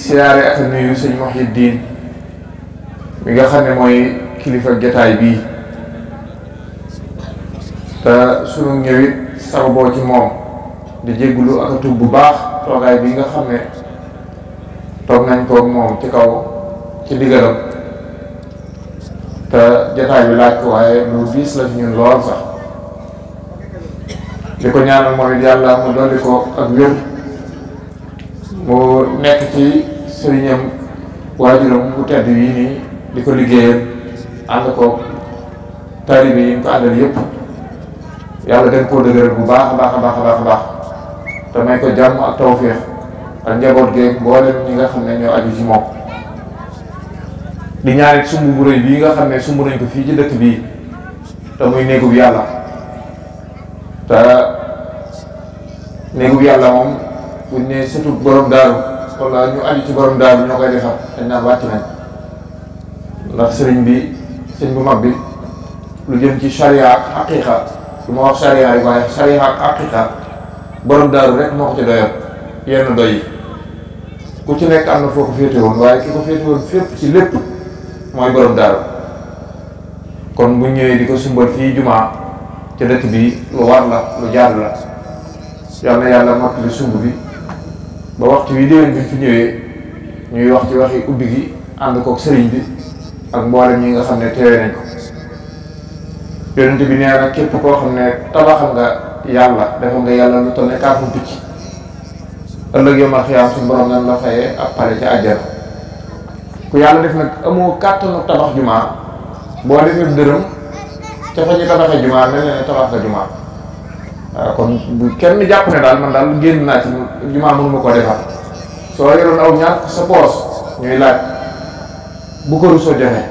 siyaare ak nuyu sëñ Muhyiddin mi nga xam ne mooy kilifa jataay bii te sunu ñëwit sababoo ci moom di jéggulu ak a tub bu baax toogaay bi nga xam ne toog nañ ko moom ci kaw ci diggalam te jataay bi laaj ko waaye lu diis la ci ñun lool sax di ko ñaanal moom it yàlla mu dolli ko ak wér mu nekk ci sëriñam waajuram bu tedd yi nii di ko liggéeyal ànd ko taalibe yi ñu ko àndal yépp yàlla dañ koo dëgëral bu baax a baax a baax a baax a baax te may ko jàmm ak tawféex ak njaboot geeg mboolem ñi nga xam ne ñoo aju ci moom di ñaanit sumb bu rëy bii nga xam ne sumb nañ ko fii ci dëkk bii te muy néegub yàlla te néegub yàlla moom buñ ne surtout borom daaru wala ñu aju ci borom daaru ñoo koy defar dañ naan wàcc nañ ndax sëriñ bi sëriñ bu mag bi lu jëm ci charia ak haqiqa lu ma wax charia yi waaye charia ak haqiqa borom daaru rek moo ko ci doyoon yenn doy yi ku ci nekk am na foo ko féete woon waaye ki ko féete woon fépp ci lépp mooy borom daaru kon bu ñëwee di ko sumbal fii jumaa ca dëkk bi lu war la lu jaar la yal na yàlla mottali sumb bi ba waxtu wi déwén bi fi ñëwee ñuy wax ci waxi ubbi gi ànd kook sëriñ bi ak mboolem ñi nga xam ne teewe nañ ko yonent bi nee na képp koo xam ne tabaxal nga yàlla defal nga yàlla lu toll ne kaafum picc ëllëg yomal xiyaam suñu borom nan la fayee ak pare ca àjjana ku yàlla def nag amoo kàttanu tabax jumaa boo defee dërëm ca fa ñu tabaxee jumaa mel na ne tabax nga jumaa waaw kon bu kenn jàpp ne daal man daal génn naa ci jumaa mënuma ko defar soo yoroon aw ñaar sa poos ñuy laaj bu ko rusoo joxe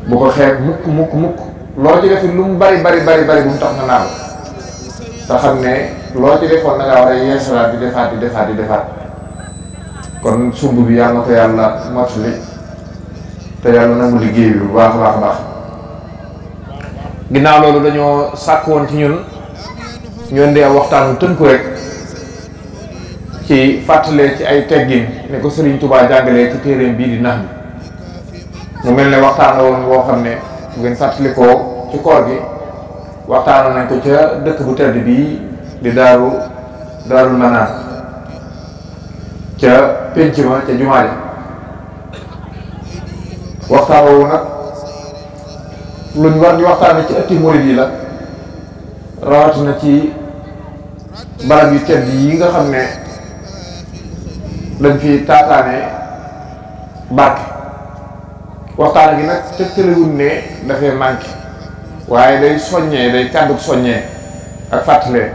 bu ko xeeb mukk mukk loo ci defi lu mu bari bu mu tax nga naan te xam ne loo ci defoon na ngaa war a yeesalaat di defaat kon sumb bi yàlla na ko yàlla mottali te yàlla nangu liggéey bi bu baax a baax a baax ginnaaw loolu dañoo sàkk woon ci ñun ñu indi waxtaanu tënku rek ci fàttalee ci ay teggin ne ko Serigne Touba jàngalee ci téeréem bii di nax bi mu mel ne waxtaan la woon woo xam ne bu ngeen fàttalikoo ci koor gi waxtaanoon nañ ko ca dëkk bu tedd bii di daarul manaan ca pénc ma ca jumaa ja waxtaan woowu nag luñ war di waxtaane ci ëtti murid yi la rawatina ci barab yu tedd yi nga xam ne dañ fi taataane barke waxtaan gi nag tëgtalewul ne dafay manqué waaye day soññee day kàddug soññee ak fàttalee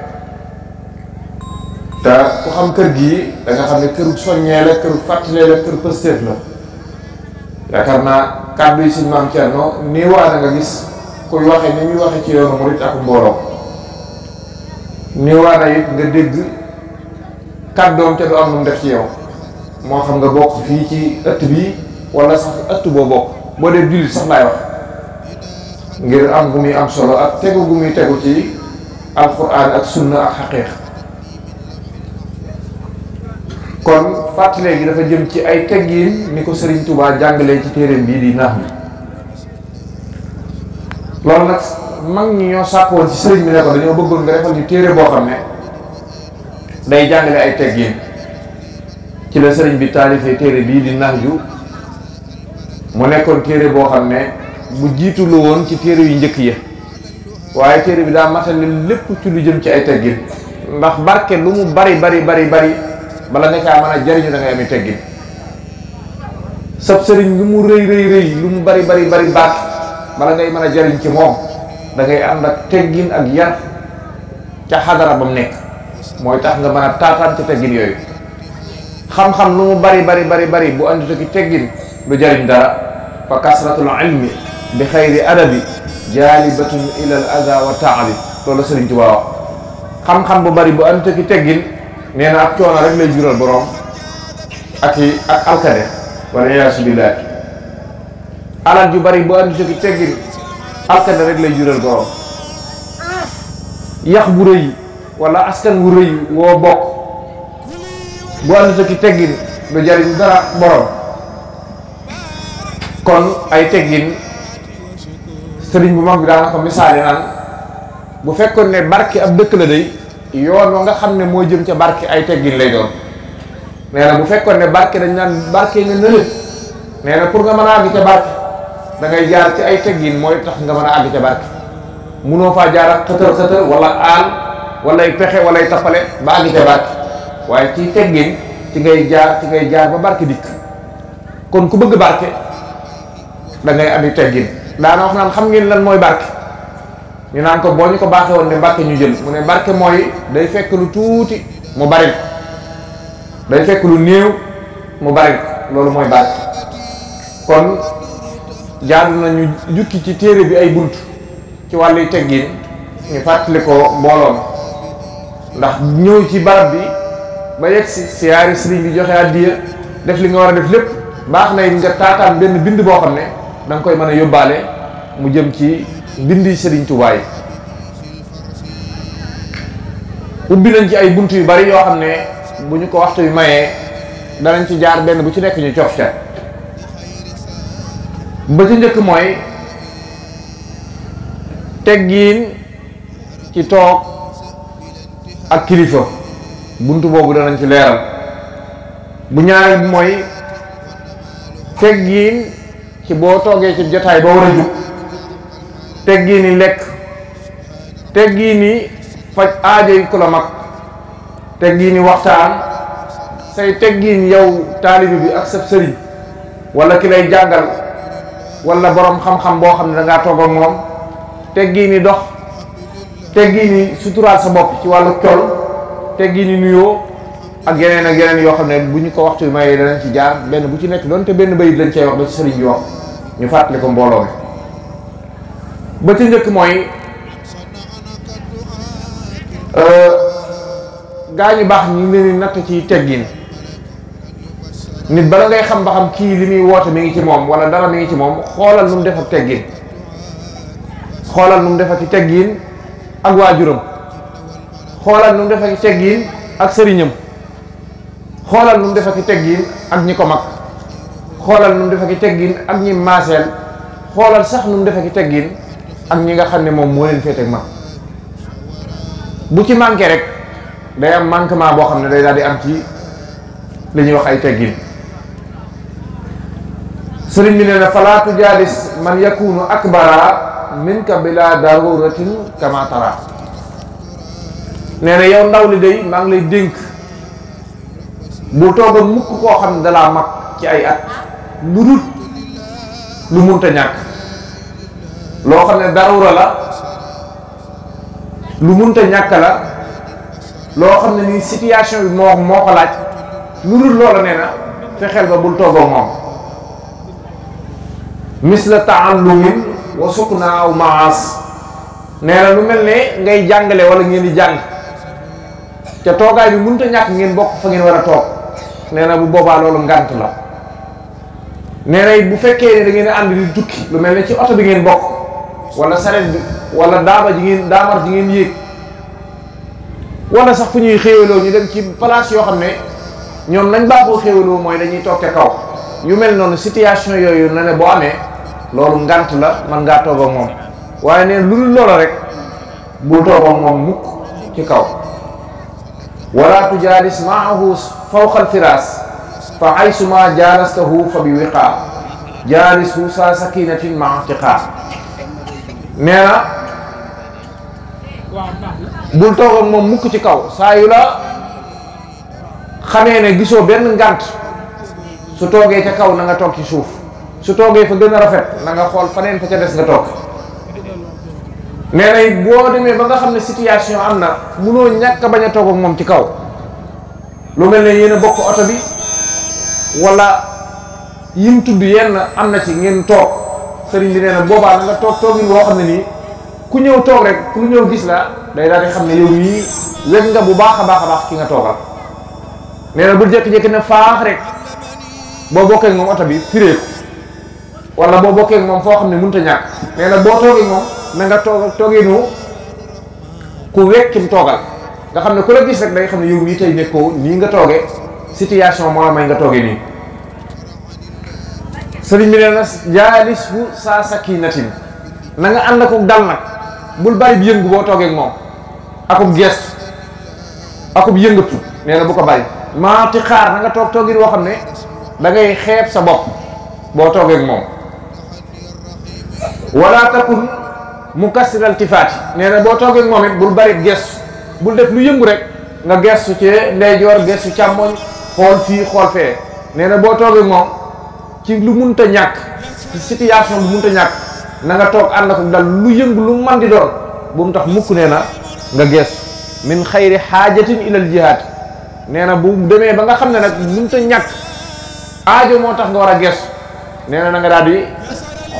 te ku xam kër gii da nga xam ne kërug soññee la kërug fàttalee la kër pëstéef la yaakaar naa kàddu yi suñ maam Thierno nii waa na nga gis kuy waxe ni muy waxe ci yoonu murit ak mbooloo nii waa na it nga dégg kàddoom te du am lu mu def ci yow moo xam nga bokk fii ci ëtt bi wala sax ëtt boo bokk boo dee jullit sax laay wax ngir am gu muy am solo ak tegu gu muy tegu ci alxuraan ak sunna ak xaqiiq kon fàttalee gi dafa jëm ci ay teggiin ni ko Serigne Touba jàngalee ci téeréem bii di nax bi loolu nag mag ñi ñoo sàkkoon ci sëriñ bi ne ko dañoo bëggoon nga defal ñu téere boo xam ne day jàngale ay teggiin ci la sëriñ bi taalifee téere bii di nax ju mu nekkoon téere boo xam ne bu jiitu lu woon ci téere yu njëkk ya waaye téere bi daa matale lépp ci lu jëm ci ay teggin ndax barke lu mu bari bala nga caa mën a jariñu da ngay amee teggin sab sëriñ lu mu rëy lu mu bari barke bala ngay mën a jariñ ci moom da ngay ànd ak teggin ak yar ca xadara ba mu nekk mooy tax nga mën a taataan ca teggin yooyu xam-xam lu mu bari bu andi ki teggin du jariñ dara fa kasratul ilmi bi xayri adabi jaalibatun ila al ada wa taabi loolu Sëriñ Tuubaa wax xam-xam bu bari bu andi ki teggin nee na ak coono rek lay jural borom ak alkade wala yaasu billaah alal ju bari bu andi ki teggin alkade rek lay jural borom yax bu rëy wala askan wu rëy woo bokk bu andi ki teggin du jariñ dara borom. kon ay teggin sëriñ bu mag bi daana ko misaali naan bu fekkoon ne barke ab dëkk la day yoon wa nga xam ne moo jëm ca barke ay teggin lay doon. nee na bu fekkoon ne barke dañ naan barke nga nële nee na pour nga mën a àgg ca barke da ngay jaar ci ay teggin mooy tax nga mën a àgg ca barke. munoo faa jaar ak xëtër wala aal wala ay pexe wala ay tappale ba àgg ca barke waaye ci teggin ci ngay jaar ba barke dikk. kon ku bëgg barke da ngay andi teggin. daana wax naan xam ngeen lan mooy barke ñu naan ko boo ñu ko baaxee woon ne barke ñu jël mu ne barke mooy day fekk lu tuuti mu bari day fekk lu néew mu bari loolu mooy barke. kon jaadu nañu jukki ci téere bi ay bunt ci wàllu teggin ñu fàttali ko mbooloom ndax ñëw ci barab bi ba yegg si siyaari sëriñ bi joxe addiya def li nga war a def lépp baax na nga taataan benn bind boo xam ne da nga koy mën a yóbbaale mu jëm ci bindi sëriñ Tuubaa yi. ubbi nañ ci ay bunt yu bari yoo xam ne bu ñu ko waxtu yu mayee danañ ci jaar benn bu ci nekk ñu cof ca. ba ci njëkk mooy teggiin ci toog ak kilifa bunt boobu danañ ci leeral. bu ñaareel bi mooy teggiin ci boo toogee ci jotaay ba war a jug teggiini lekk teggiini faj aajo yi ku la mag teggiini waxtaan say teggiin yow taalibi bi ak sab sëriñ wala ki lay jàngal wala borom xam-xam boo xam ne da ngaa toog ak moom teggiini dox teggiini suturaal sa bopp ci wàllu col teggiini nuyoo ak yeneen yoo xam ne bu ñu ko waxtu yu mayee danañ ci jaar benn bu ci nekk doon te benn bayit lañ cey wax ba ci sëriñ bi wax ñu fàttali ko mbooloo mi. ba ci njëkk mooy gaa ñu baax ñi leen di natt ci teggin. nit bala ngay xam ba xam kii li muy woote mi ngi ci moom wala dara mi ngi ci moom xoolal nu mu def ak teggin xoolal nu mu def ak teggin ak waajuram xoolal nu mu def ak teggin ak sëriñam xoolal nu mu def ak teggin ak ñi ko mag xoolal nu mu def ak teggin ak ñi maaseel xoolal sax nu mu def ak teggin ak ñi nga xam ne moom moo leen féete ak mag. bu ci manqué rek day am manquement boo xam ne day daal di am ci li ñuy wax ay teggin. sëriñ bi nee na falaa tujaalis man yakunu akbara minka bila daruratin kama tara. nee na yow ndaw li day maa ngi lay dénk bu toogoon mukk koo xam ne dalaa mag ci ay at lu dul lu munta ñàkk loo xam ne darura la lu munta ñàkk la loo xam ne nii situation bi moo ko laaj lu dul loola nee na fexeel ba bul toogoo moom. misla taallumin wa sukna aw maas nee na lu mel ne ngay jàngale wala ngeen di jàng ca toogaay bi mënut a ñàkk ngeen bokk fa ngeen war a toog nee na bu boobaa loolu ngant la. nee na bu fekkee ne da ngeen a ànd di tukki lu mel ne ci oto bi ngeen bokk wala saret bi wala daamar ji ngeen yéeg wala sax fu ñuy xéewaloo ñu dem ci place yoo xam ne ñoom nañ baaxoo xéewaloo mooy dañuy toog ca kaw yu mel noonu situation yooyu na ne boo amee loolu ngant la man ngaa toog ak moom waaye neen lu dul loola rek bul toog ak moom mukk ci kaw. wala tujaalis maahu fawqa alfiraas fa aysuma jaalastahu fa bi wiqaa jaalisu sa sakinatin maa tiqaa. nee na bul toog ak moom mukk ci kaw saa yu la xamee ne gisoo benn ngant su toogee ca kaw na nga toog ci suuf su toogee fa gën a rafet na nga xool faneen fa ca des nga toog. nee na boo demee ba nga xam ne situation am na munoo ñàkk a bañ a toog ak moom ci kaw lu mel ne yéen a bokk oto bi wala yim tudd yenn am na ci ngeen toog sëriñ bi nee na boobaa na nga toog toogin boo xam ne nii ku ñëw toog rek ku ñëw gis la day daal di xam ne yow mii weg nga bu baax a baax ki nga toogal. nee na bul jékki-jékki ne faax rek boo bokkee ak moom oto bi firee ko wala boo bokkee ak moom foo xam ne mënut a ñàkk. nee na boo toogee moom na nga toogee nu ku wekkim toogal nga xam ne ku la gis rek day xam ne yow mii tey nekkoo nii nga toogee situation moo la may nga toogee nii. sëriñ bi nee na jaalis bu saa sakinatin na nga ànd ak dal nag bul bari bi yëngu boo toogee ak moom akub gestu akub yëngatu nee na bu ko bari maati xaar na nga toog toogin woo xam ne da ngay xeeb sa bopp boo toogee ak moom. wala takun mukassiral tifaati nee na boo toogee ak moom it bul bari gestu bul def lu yëngu rek nga gestu ci ndeyjoor gestu càmmoñ xool fii xool fee nee na boo toogee ak moom ci lu munta ñàkk ci situation bu munta ñàkk na nga toog ànd ak dal lu yëngu lu man di doon bu mu tax mukk nee na nga gestu min xayri xaajatin ilal jihaad nee na bu demee ba nga xam ne nag munta ñàkk aajo moo tax nga war a gestu nee na nga daal di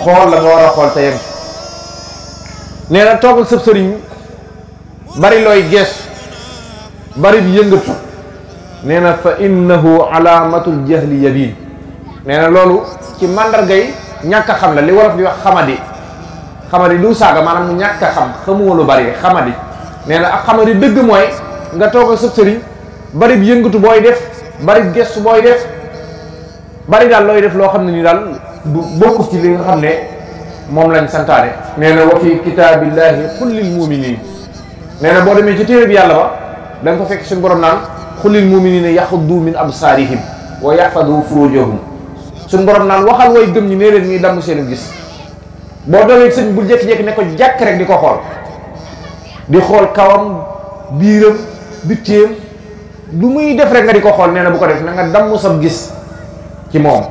xool la nga war a xool te yem nee na toog ak sëb sëriñ bari looy gestu bari bi yëngatu nee na fa innahu alaamatul jahli yabin nee na loolu ci màndargay ñàkk a xam la li wolof di wax xamadi du saaga maanaam mu ñàkk a xam xamoo lu bari xamadi nee na ak xamadi dëgg mooy nga toog ak sëb sëriñ bari bi yëngatu booy def bari bi gestu booy def bari daal looy def loo xam ne ni daal du bokku ci li nga xam ne moom lañ santaane. nee na wa fi kitaabillahi qul lil muminin nee na boo demee ci téere bi yàlla ba da nga ko fekk suñu borom naan qul lil muminina yaxuddu min absaarihim wa yaxfadu furujahum suñu borom naan waxal way gëm ñi nee leen ñuy damm seen gis boo doonee sëñ bul jékki-jékki ne ko jàkk rek di ko xool di xool kawam biiram bitteem lu muy def rek nga di ko xool nee na bu ko def na nga damm sab gis ci moom.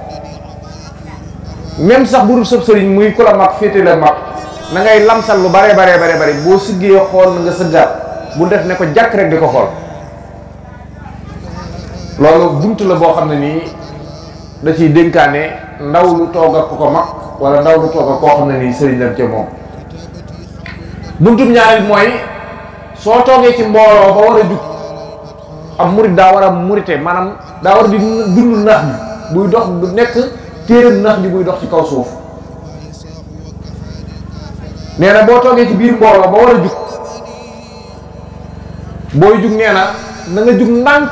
même sax bu dul sëb sëriñ muy ku la mag féete la mag na ngay lamsal lu bare boo siggee xool na nga sëggaat bu def ne ko jàkk rek di ko xool. loolu bunt la boo xam ne nii da ciy dénkaane ndaw lu toog ak ko mag wala ndaw lu toog ak koo xam ne nii sëriñ lam ca moom. buntum ñaareel mooy soo toogee ci mbooloo ba war a jug am murit daa war a murite maanaam daa war a di dund nax bi buy dox bu nekk téeram nax ji buy dox ci kaw suuf. nee na boo toogee ci biir mbooloo ba war a jug booy jug nee na na nga jug ndànk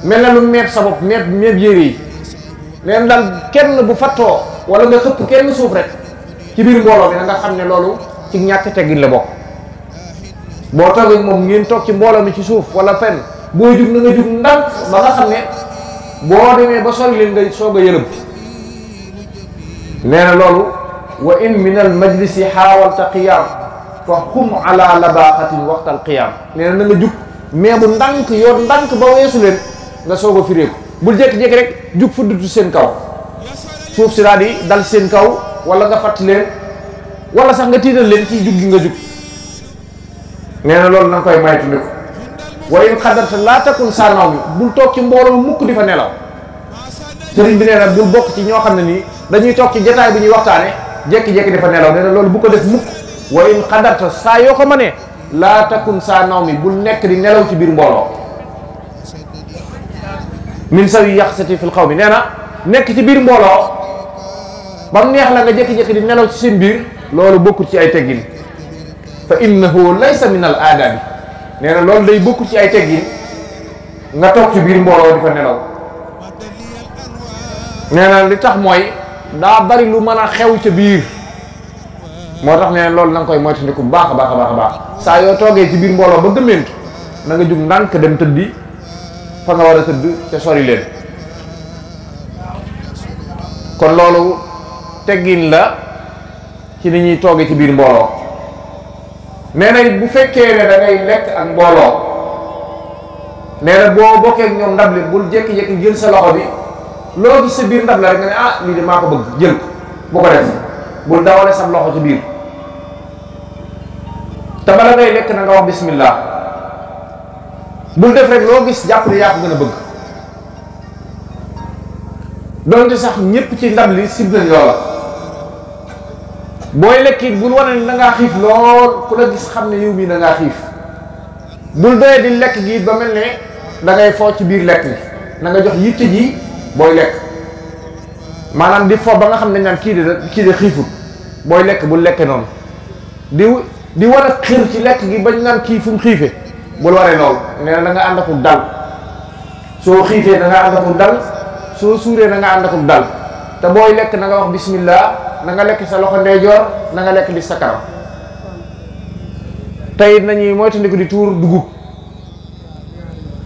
mel na lu meeb sa bopp meeb yére yi nee na daal kenn bu fattoo wala nga xëpp kenn suuf rek ci biir mbooloo bi na nga xam ne loolu ci ñàkk teggin la bokk. boo toogee moom ngeen toog ci mbooloo mi ci suuf wala fenn booy jug na nga jug ndànk ba nga xam ne boo demee ba sori leen nga soog a yërëm. nee na loolu wa in min al majlisi xaawalta qiyaam fa xum ala labaaxatin waxtal qiyaam nee na nga jug mais bu ndànk yoon ndànk ba weesu leen nga soog a firéeku bul jékki-jékki rek jug fuddutu seen kaw suuf si daal di dal seen kaw wala nga fàtti leen wala sax nga tiital leen ci jug gi nga jug. nee na loolu na nga koy maytu ni ko wa in xadarta laa takun saanaw mi bul toog ci mbooloo mukk di fa nelaw. sëriñ bi nee na bul bokk ci ñoo xam ne nii dañuy toog ci jotaay bi ñuy waxtaane jékki-jékki di fa nelaw nee na loolu bu ko def mukk. wa in xadarta saa yoo ko mënee laa takun saanaw mi bul nekk di nelaw ci biir mbooloo. min sawi yaxsati fil xaw mi nee na nekk ci biir mbooloo ba mu neex la nga jékki-jékki di nelaw ci seen biir loolu bokkut ci ay teggin. fa innahu laysa min al aadabi nee na loolu day bokkut ci ay teggin nga toog ci biir mbooloo di fa nelaw. nee na li tax mooy daa bari lu mën a xew ca biir moo tax nee na loolu na nga koy moytandiku bu baax a baax saa yoo toogee ci biir mbooloo ba gëmmentu na nga jug ndànk dem tëddi fa nga war a tëdd ca sori leen. kon loolu teggin la ci ni ñuy toogee ci biir mbooloo. nee na it bu fekkee ne da ngay lekk ak mbooloo nee na boo bokkee ak ñoom ndab li bul jékki-jékki jël sa loxo bi loo gis sa biir ndab la rek nga ne ah lii de maa ko bëgg jël ko bu ko def bul dawale sa loxo ci biir te bala ngay lekk na nga wax bismillah bul def rek loo gis jàpp ne yaa ko gën a bëgg donte sax ñépp ci ndab li sib nañ loola. booy lekk it bul wane ni da ngaa xiif lool ku la gis xam ne yow mii da ngaa xiif bul doyee di lekk gi ba mel ne da ngay foo ci biir lekk gi na nga jox yitte ji booy lekk maanaam di fo ba nga xam ne ñaan kii de xiifut booy lekk bul lekke noonu di war a xir ci lekk gi bañ naan kii fu mu xiife bul waree loolu nee na da nga ànd ak dal soo xiifee da nga ànd akuk dal soo suuree da nga ànd akuk dal te booy lekk na nga wax bismillah na nga lekk sa loxo ndeyjoor na nga lekk di sa kanam. tey nañuy moytandiku di tuur dugub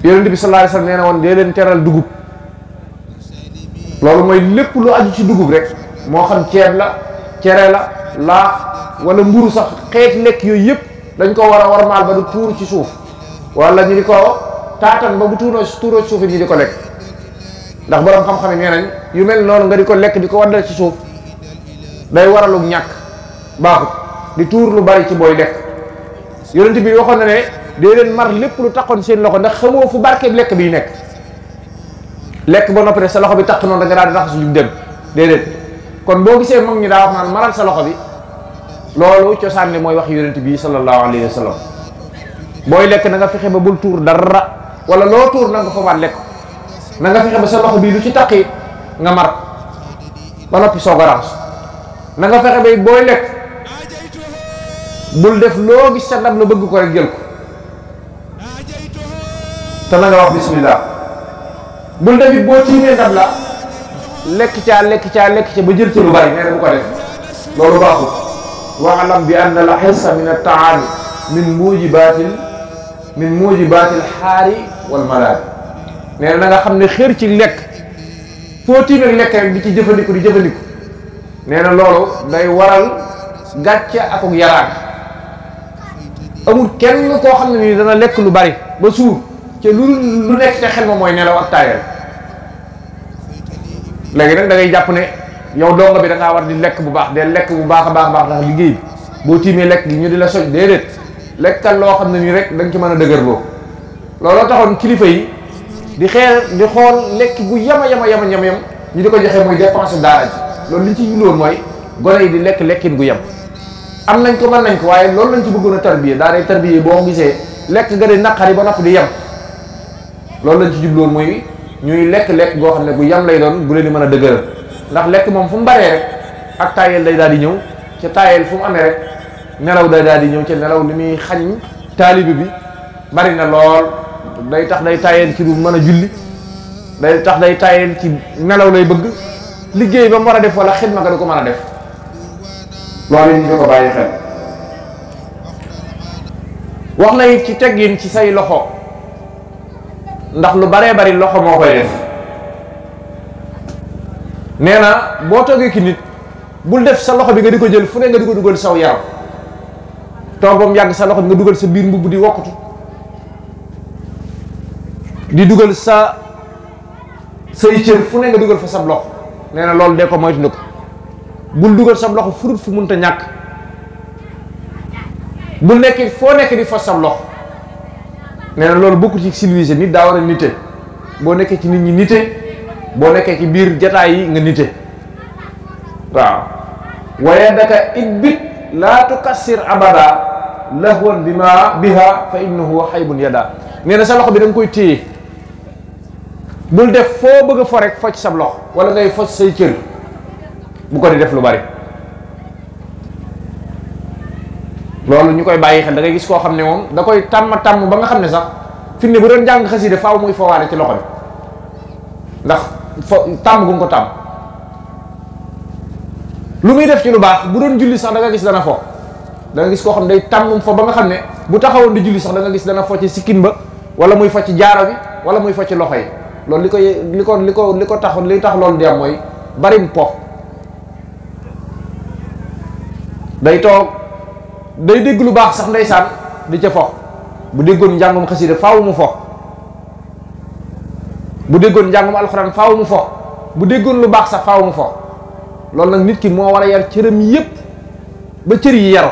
yonent bi sallallahu alayhi wasallam nee na woon dee leen teral dugub loolu mooy lépp lu aju ci dugub rek moo xam ceeb la cere la laax wala mburu sax xeeti lekk yooyu yëpp dañ ko war a warmaal ba du tuur ci suuf wala ñu di ko taatan ba bu tuuroo ci suuf ñu di ko lekk ndax borom xam-xam yi nee nañ yu mel noonu nga di ko lekk di ko waddal ci suuf day waralug ñàkk baaxut di tuur lu bari ci booy lekk yonent bi waxoon na ne dee leen mar lépp lu taxoon seen loxo ndax xamoo fu barkeeb lekk bi nekk lekk ba noppi sa loxo bi takk noonu da nga daal di raxas lu dem déedéet kon boo gisee mag ñi daa wax naan maral sa loxo bi loolu cosaan li mooy wax yonent bi sallallahu alayhi wa sallam booy lekk na nga fexe ba bul tuur dara wala loo tuur na nga fa waat lekk na nga fexe ba sa loxo bi lu ci taqi nga mar ba noppi soog a raxas na nga fexe ba booy lekk bul def loo gis sa ndab la bëgg ko rek jël ko te na nga wax bismillah bul defit boo tiimee ndab la lekk caa ba jël ci lu bari nee na bu ko def loolu baaxul waalam bi anna la xirsa min at-ta'ami min mujibatil xaari wal malaadi nee na nga xam ne xër ci lekk foo tiimee lekk rek di ci jëfandiku nee na loolu day waral gàcce akuk yaraan amul kenn koo xam ne nii dana lekk lu bari ba suur te lu nekk te xel ma mooy nelaw ak taayal léegi nag da ngay jàpp ne yow donga bi da ngaa war di lekk bu baax de lekk bu baax a baax ndax liggéey bi boo tiimee lekk gi ñu di la soj déedéet lekkal loo xam ne nii rek da nga ci mën a dëgërloo looloo taxoon kilifa yi di xool lekk gu yama ñu di ko joxe muy dépense daara ji loolu li ci jubloon mooy gone yi di lekkin gu yem am nañ ko mën nañ ko waaye loolu lañ ci bëggoon a tarbiye daara tarbiye boo gisee lekk nga di naqari ba nopp di yem loolu lañ ci jubloon mooy ñuy lekk goo xam ne gu yam lay doon bu leen di mën a dëgëral ndax lekk moom fu mu baree rek ak taayel day daal di ñëw ca taayel fu mu amee rek nelaw day daal di ñëw ca nelaw li muy xañ taalibe bi bari na lool day tax day taayel ci du mën a julli day tax day taayel ci nelaw lay bëgg liggéey ba mu war a def wala xidma nga du ko mën a def loolu ñu di ko bàyyi xel wax na it ci teggin ci say loxo ndax lu baree bari loxo moo koy def nee na boo toogee ki nit bul def sa loxo bi nga di ko jël fu ne nga di ko dugal saw yaram toog ba mu yàgg sa loxo bi nga dugal sa biir mbubb di wokkutu di dugal say cër fu ne nga dugal fa sab loxo nee na loolu dee ko moytu ko bul dugal sab loxo furut fu munta ñàkk bul nekk foo nekk di fas sab loxo nee na loolu bokkul ci civilisé nit daa war a nite boo nekkee ci nit ñi nite boo nekkee ci biir jataay yi nga nite waaw waaye daka idbit laa tukassir abada lahwan biha fa innahu haybun yada nee na sa loxo bi da nga koy téye bul def foo bëgg a fo rek focc sab loxo wala ngay focc say cër bu ko di def lu bari loolu ñu koy bàyyi xel da ngay gis koo xam ne moom da koy tàmm ba nga xam ne sax fi ne bu doon jàng xasida faaw muy fowaale ci loxo bi ndax tàmm gu nga ko tàmm lu muy def ci lu baax bu doon julli sax da nga gis dana fo da nga gis koo xam ne day tàmm fo ba nga xam ne bu taxawoon di julli sax da nga gis dana fo ci sikkin ba wala muy fo ci jaaro bi wala muy fo ci loxo yi loolu li tax loolu di am mooy barim po day toog day dégg lu baax sax ndeysaan di ca fo bu déggoon njàngum xasida faaw mu fo bu déggoon njàngum alxuraan faaw mu fo bu déggoon lu baax sax faaw mu fo loolu nag nit ki moo war a yar cëram yépp ba cër yi yaru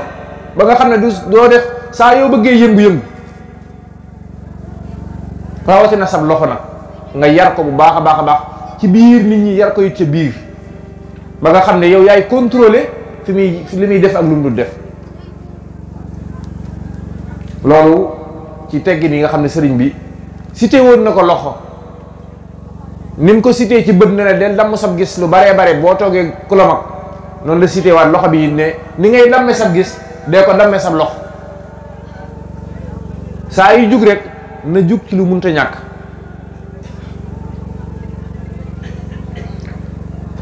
ba nga xam ne doo def saa yoo bëggee yëngu-yëngu rawatina sab loxo nag nga yar ko bu baax a baax ci biir nit ñi yar ko it ca biir ba nga xam ne yow yaay contrôler li muy def ak lu mu dul def loolu ci teggin yi nga xam ne sëriñ bi cité woon na ko loxo ni mu ko cité ci bët ne la del damm sab gis lu baree bare boo toogee ku la mag noonu la cité waat loxo bi ne ni ngay damme sab gis dee ko damme sab loxo saa yu jug rek na jug ci lu munta ñàkk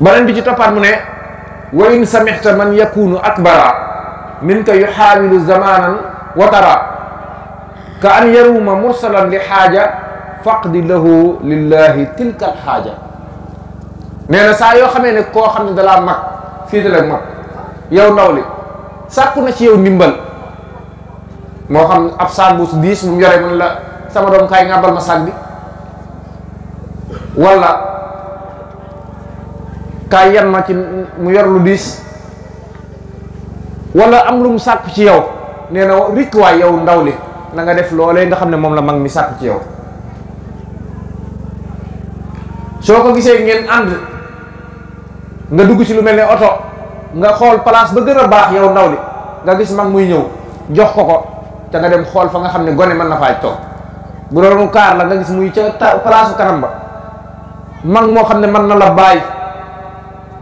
beneen bi ci toppaat mu ne wa in samixta man yakunu akbara min ka yuxaawilu zamanan wa tara ka an yaruma mursalan li xaaja faqdi lahu lillahi tilka al xaaja. nee na saa yoo xamee ne koo xam ne dalaa mag féetale ak mag yow ndaw li sàkku na ci yow ndimbal, moo xam ab saag bu diis mu yore mun la sama doom kaay ngàbbal ma saag bi, wala kaay yan ma ci mu yor lu diis, wala am lu mu sàkku ci yow. nee na rikk waay yow ndaw li na nga def loolee nga xam ne moom la mag mi sàkku ci yow. soo ko gisee ngeen ànd nga dugg ci lu mel ne oto, nga xool place ba gën a baax yow ndaw li, nga gis mag muy ñëw jox ko te nga dem xool fa nga xam ne gone mën na faaj toog. bu doon kaar la nga gis muy ca place kanam ba mag moo xam ne mën na la baay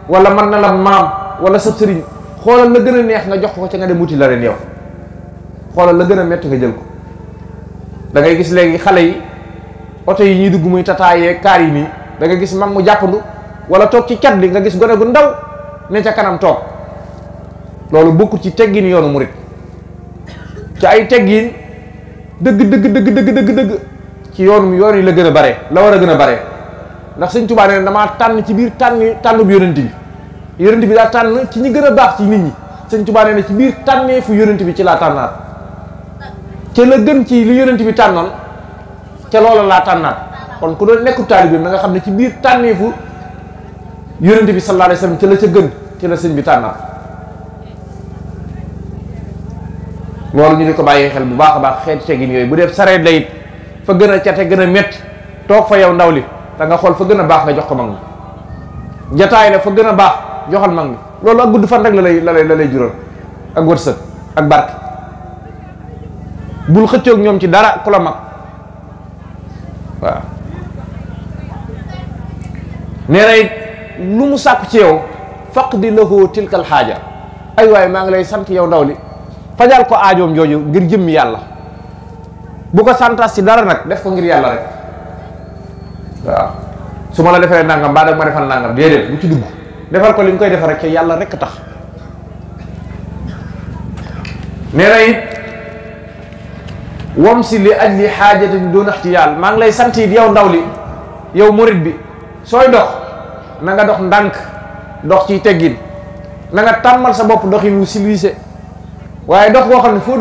wala mën na la maam wala sab sëriñ, xoolal la gën a neex nga jox ko ca nga dem wuti la ren yow. xoolal la gën a métti nga jël ko. da ngay gis léegi xale yi oto yi ñuy dugg muy tataayee kaar yi nii, da nga gis mag mu jàppandu wala toog ci cat li nga gis gone gu ndaw ne ca kanam toog. loolu bokkul ci teggin yoonu murit. ci ay teggin dëgg ci yoon yi la gën a bare, la war a gën a bare. ndax sëñ Tuubaa nee damaa tànn ci biir tànnub yonent bi. yonent bi daa tànn ci ñi gën a baax ci nit ñi. sëñ Tuubaa nee ci biir tànneefu yonent bi ci laa tànnaat, ca la gën ci li yonent bi tànnoon ca loola laa tànnaat. kon ku doon nekkub taalibeem da nga xam ne ci biir tànneefu yonent bi sallallahu alayhi wasallam ca la ca gën ci la sëñ bi tànnaat. loolu ñu di ko bàyyi xel bu baax a baax, xeeti teggin yooyu. bu dee sareet la it fa gën a cate gën a métti toog fa yow ndaw li da nga xool fa gën a baax nga jox ko mag mi. jataay la fa gën a baax joxal mag mi. loolu ak gudd fan rek la lay jural ak wërsëg ak barke. bul xëccoog ñoom ci dara ku la mag. waaw nee na it lu mu sàkku ci yow faqdi lahu tilkal xaaja. ay waaye maa ngi lay sant yow ndaw li, fajal ko aajoom jooju ngir jëmmi yàlla. bu ko santas ci dara nag, def ko ngir yàlla rek. waaw su ma la defee nangam mbaa dag ma defal nangam, déedéet bu ci dugg. defal ko li nga koy defal rek ca yàlla rek tax. nee na it wam si li ajli xaajatin doon ixtiyaal. maa ngi lay sant it yow ndaw li, yow murit bi, sooy dox na nga dox ndànk, dox ciy teggin. na nga tàmmal sa bopp doxin wu civilisé, waaye dox boo xam ne foo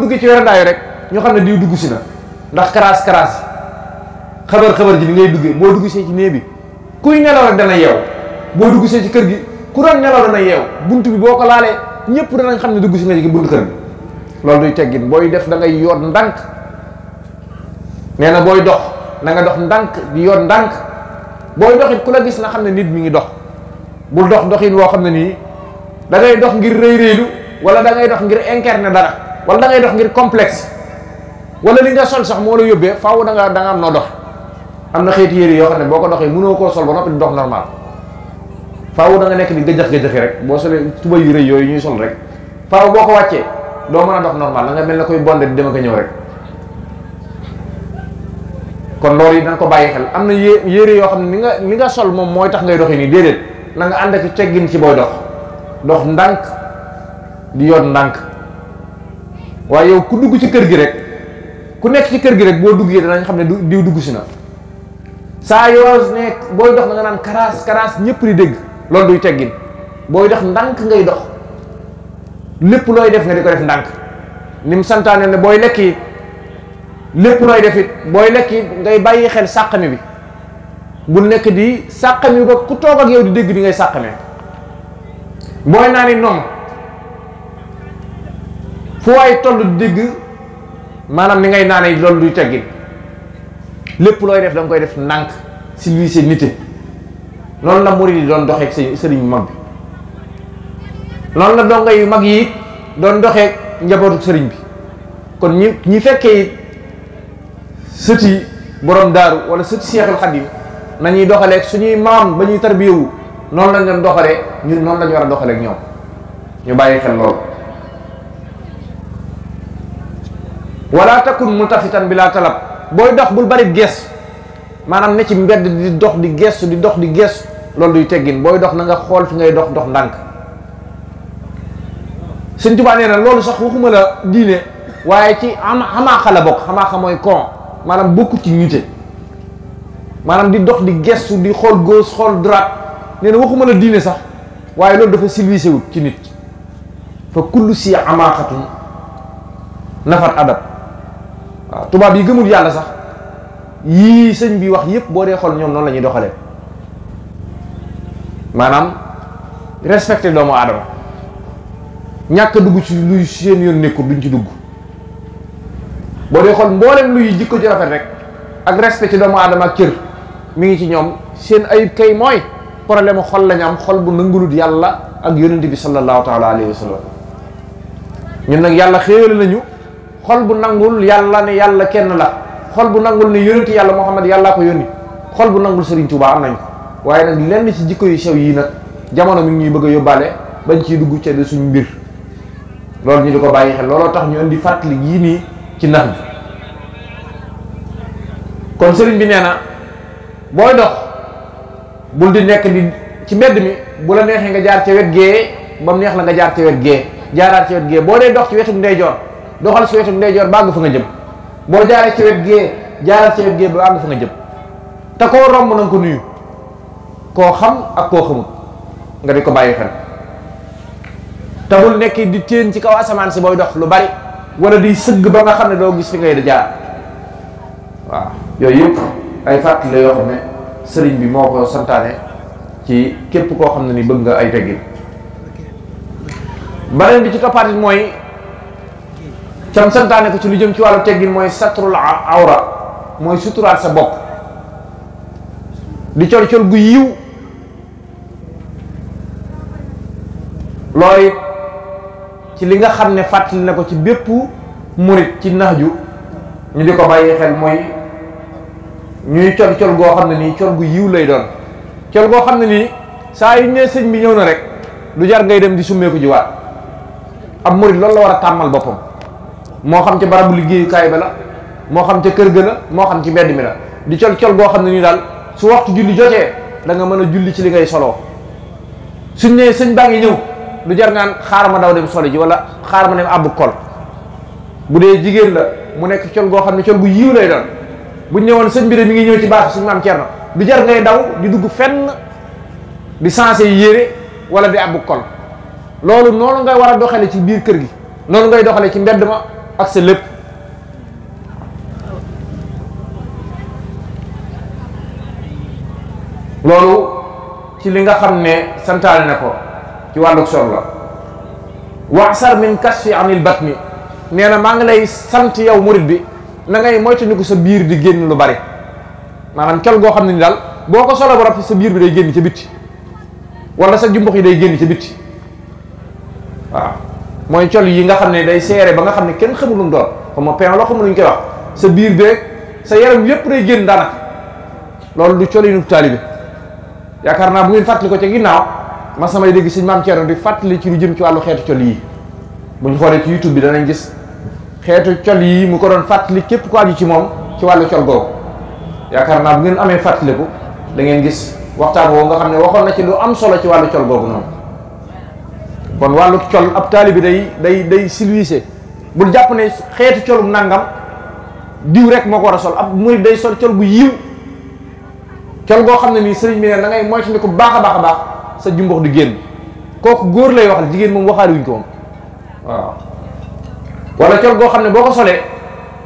duggee ci werandaayu rek ñu xam ne diw dugg si na. ndax karaas xabar ji ni ngay duggee, boo dugg see ci néeg bi kuy nelaw rek dana yeew, boo dugg see ci kër gi ku doon nelaw dana yeew, bunt bi boo ko laalee ñëpp danañ xam ne dugg si nga ci buntu kër gi. loolu duy teggin. booy def da ngay yoot ndànk. nee na booy dox na nga dox ndànk di yoot ndànk. booy dox it ku la gis na xam ne nit mi ngi dox. bul dox doxin woo xam ne nii da ngay dox ngir rëy-rëylu, wala da ngay dox ngir incarner dara, wala da ngay dox ngir complexe, wala li nga sol sax moo la yóbbee faaw da nga am noo dox. am na xeeti yére yoo xam ne boo ko doxee mënoo koo sol ba noppi di dox normal. faaw da nga nekk di gëjëx rek. boo solee tuba yu rëy yooyu ñuy sol rek, faaw boo ko wàccee doo mën a dox normal, da nga mel na koy bonde di dem ak ñëw rek. kon loolu yi da nga ko bàyyi xel. am na yére yoo xam ne li nga sol moom mooy tax ngay doxee nii, déedéet. na nga ànd ak teggin ci booy dox ndànk di yoot ndànk. waaye yow ku dugg ci kër gi rek, ku nekk ci kër gi rek boo duggee danañ xam ne diw dugg si na. saa yoo nekk booy dox na nga naan karaas ñëpp di dégg. loolu duy teggin. booy dox ndànk ngay dox, lépp looy def nga di ko def ndànk. ni mu santaane ne booy lekk yi lépp looy def it booy lekk yi ngay bàyyi xel sàqami bi. bu nekk di sàqami ba ku toog ak yow di dégg di ngay sàqamee. booy naa ni noonu fu waay toll di dégg maanaam ni ngay naanee loolu duy teggin. lépp looy def da nga koy def ndànk civilisé nité. loolu la murid yi doon doxeek sëriñ mag bi. loolu la donga yu mag yi doon doxeek njabootu sëriñ bi. kon ñi fekkee it sëti borom daaru wala sëti Seexul Xadim nañuy doxaleek suñuy maam ba ñuy tarbiyewu, noonu lañ doon doxalee ñun noonu lañu war a doxaleek ñoom. ñu bàyyi xel loolu. wala takun multafitan bi laa talab. booy dox bul bari gees, maanaam ne ci mbedd di dox di gestu loolu duy teggin. booy dox na nga xool fi ngay dox ndànk. Sëñ Tuubaa nee na loolu sax waxuma la diine waaye ci xamaaxa la bokk. xamaaxa mooy kon maanaam bokku ci nite, maanaam di dox di gestu di xool gauche xool droite. nee na waxuma la diine sax waaye loolu dafa civilisé wut ci nit. fa kullu si amaaxatun nafat adab. waaw tubaab yi gëmul yàlla sax yii sëñ bi wax yépp boo dee xool ñoom noonu la ñuy doxalee, maanaam respecté doomu aadama, ñàkk a dugg ci luy seen yoon nekkul duñ ci dugg. boo dee xool mboolem luy jikko ci rafet rek ak respecté doomu aadama ak cër mi ngi ci ñoom. seen ayib kay mooy problème mu xol lañu am, xol bu nangulut yàlla ak yonent bi sallallahu taala alayhi wa sallam. ñun nag yàlla xéewale nañu xol bu nangul yàlla ne yàlla kenn la, xol bu nangul ne yonenti yàlla Muhammad yàllaa ko yónni, xol bu nangul Serigne Touba am nañ ko. waaye nag lenn ci jikko yu sew yii nag jamono mi ngi ñuy bëgg a yóbbaale bañ ciy dugg ca de suñu mbir. loolu ñu di ko bàyyi xel, looloo tax ñu indi fàttali yii nii ci nax bi. kon sëriñ bi nee na booy dox bul di nekk di ci mbedd mi bu la neexee nga jaar ca wet gee ba mu neex la nga jaar ca wet gee, jaaraat ci wet gee. boo dee dox ci wetu ndeyjoor doxal ci wetu ndeyjoor ba àgg fa nga jëm. boo jaaree ci wet gee jaaraat ci wet gee ba àgg fa nga jëm. te koo romb na nga ko nuyu, koo xam ak koo xamut nga di ko bàyyi xel. te bul nekk di téen ci kaw asamaan si booy dox lu bari wala di sëgg ba nga xam ne doo gis fi ngay di jaar. waaw yooyu yëpp ay fàttali la yoo xam ne sëriñ bi moo ko santaane ci képp koo xam ne ni bëgg nga ay teggin. beneen bi ci toppaatit mooy cam santaane ko ci lu jëm ci wàllu teggin mooy satrul awra, mooy suturaat sa bopp, di col col gu yiw. loolu ci li nga xam ne fàttali na ko ci bépp murit ci naxju ñu di ko bàyyi xel mooy ñuy col col goo xam ne nii col gu yiw lay doon. col goo xam ne nii saa yu ne sëñ bi ñëw na rek du jar ngay dem di summeeku jiwaat. ab murit loolu la war a tàmmal boppam, moo xam ca barabu liggéeyukaay ba la, moo xam ca kër ga la, moo xam ci mbedd mi la. di col col goo xam ne nii daal su waxtu julli jotee da nga mën a julli ci li ngay soloo. suñ nee sëñ baa ngi ñëw du jar ngaan xaaral ma daw dem soli ji wala xaaral ma dem àbbu kol. bu dee jigéen la mu nekk col goo xam ne col gu yiw lay doon. buñ ñëwoon sëñ bi de mi ngi ñëw ci baax suñu maam Cerno du jar ngay daw di dugg fenn di sensé yére wala di àbbu kol. loolu noonu ngay war a doxale ci biir kër gi, noonu ngay doxale ci mbedd ma ak sa lépp. loolu ci li nga xam ne santaane na ko ci wàlluk sol la. waxsar min kasfi anil batni, nee na maa ngi lay sant yow murit bi na ngay moytandiku sa biir di génn lu bari. maanaam col goo xam ne ni daal boo ko solo ba rafet sa biir bi day génn ca bitti wala sa jumbux yi day génn ca bitti. waaw mooy col yi nga xam ne day seere ba nga xam ne kenn xamul lu mu doon, comme ma pen loo xamul lu ñu koy wax. sa biir beeg sa yaram yépp day génn daanaka. loolu du colinu taalibe. yaakaar naa bu ngeen fàttali ko ca ginnaaw ma samay dégg sëñ maam Thierno di fàttali ci lu jëm ci wàllu xeetu col yi. buñ xoolee ci YouTube bi danañ gis xeetu col yi mu ko doon fàttali képp ko aju ci moom ci wàllu col googu. yaakaar naa bu ngeen amee fàttaliku da ngeen gis waxtaan woo nga xam ne waxoon na ci lu am solo ci wàllu col googu noonu. kon wàllu col ab taalibe day civilisé. bul jàpp ne xeetu colum nangam diw rek moo ko war a sol. ab murid day sol col bu yiw, col goo xam ne nii sëriñ bi ne da ngay moytandiku baax a baax a baax sa jumbox di génn. kooku góor lay waxal, jigéen moom waxaale wuñ ko moom. waaw wala col goo xam ne boo ko solee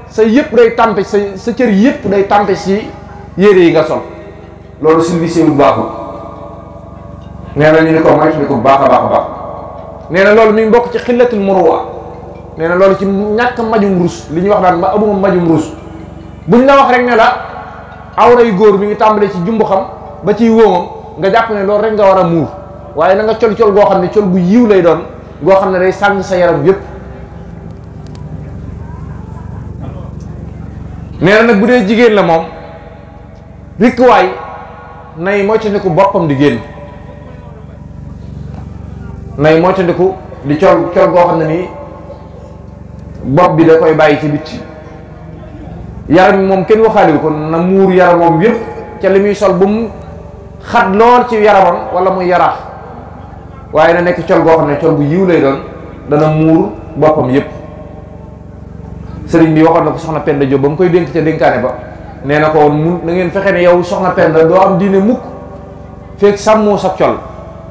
sa yëpp day tàmpe sa cër yëpp day tàmpe si yére yi nga sol. loolu civilisé wul baaxul. nee na ñu ni ko moytandiku baax a baax a baax. nee na loolu mi ngi bokk ci xillatul muruwa. nee na loolu ci ñàkk majum rus li ñuy wax daan ma amuma majum rus. buñ la wax rek ne la awray góor mi ngi tàmbalee ci jumbu xam ba ciy wóomam nga jàpp ne loolu rek nga war a muur. waaye na nga col goo xam ne col bu yiw lay doon goo xam ne day sàng sa yaram yépp. nee na nag bu dee jigéen la moom rikkuwaay nay moytandiku boppam di génn. nay moytandiku di col goo xam ne nii bopp bi da koy bàyyi ci bitti. yaram moom kenn waxaaliwu ko na muur yaram moom yépp ca li muy sol bu mu xat lool ci yaramam wala muy yaraax waaye na nekk col goo xam ne col bu yiw lay doon dana muur boppam yépp. sëriñ bi waxoon na ko soxna Penda Diop ba mu koy dénk ca dénkaane ba nee na ko woon mu na ngeen fexe ne yow soxna Penda doo am diine mukk fekk sàmmoo sa col.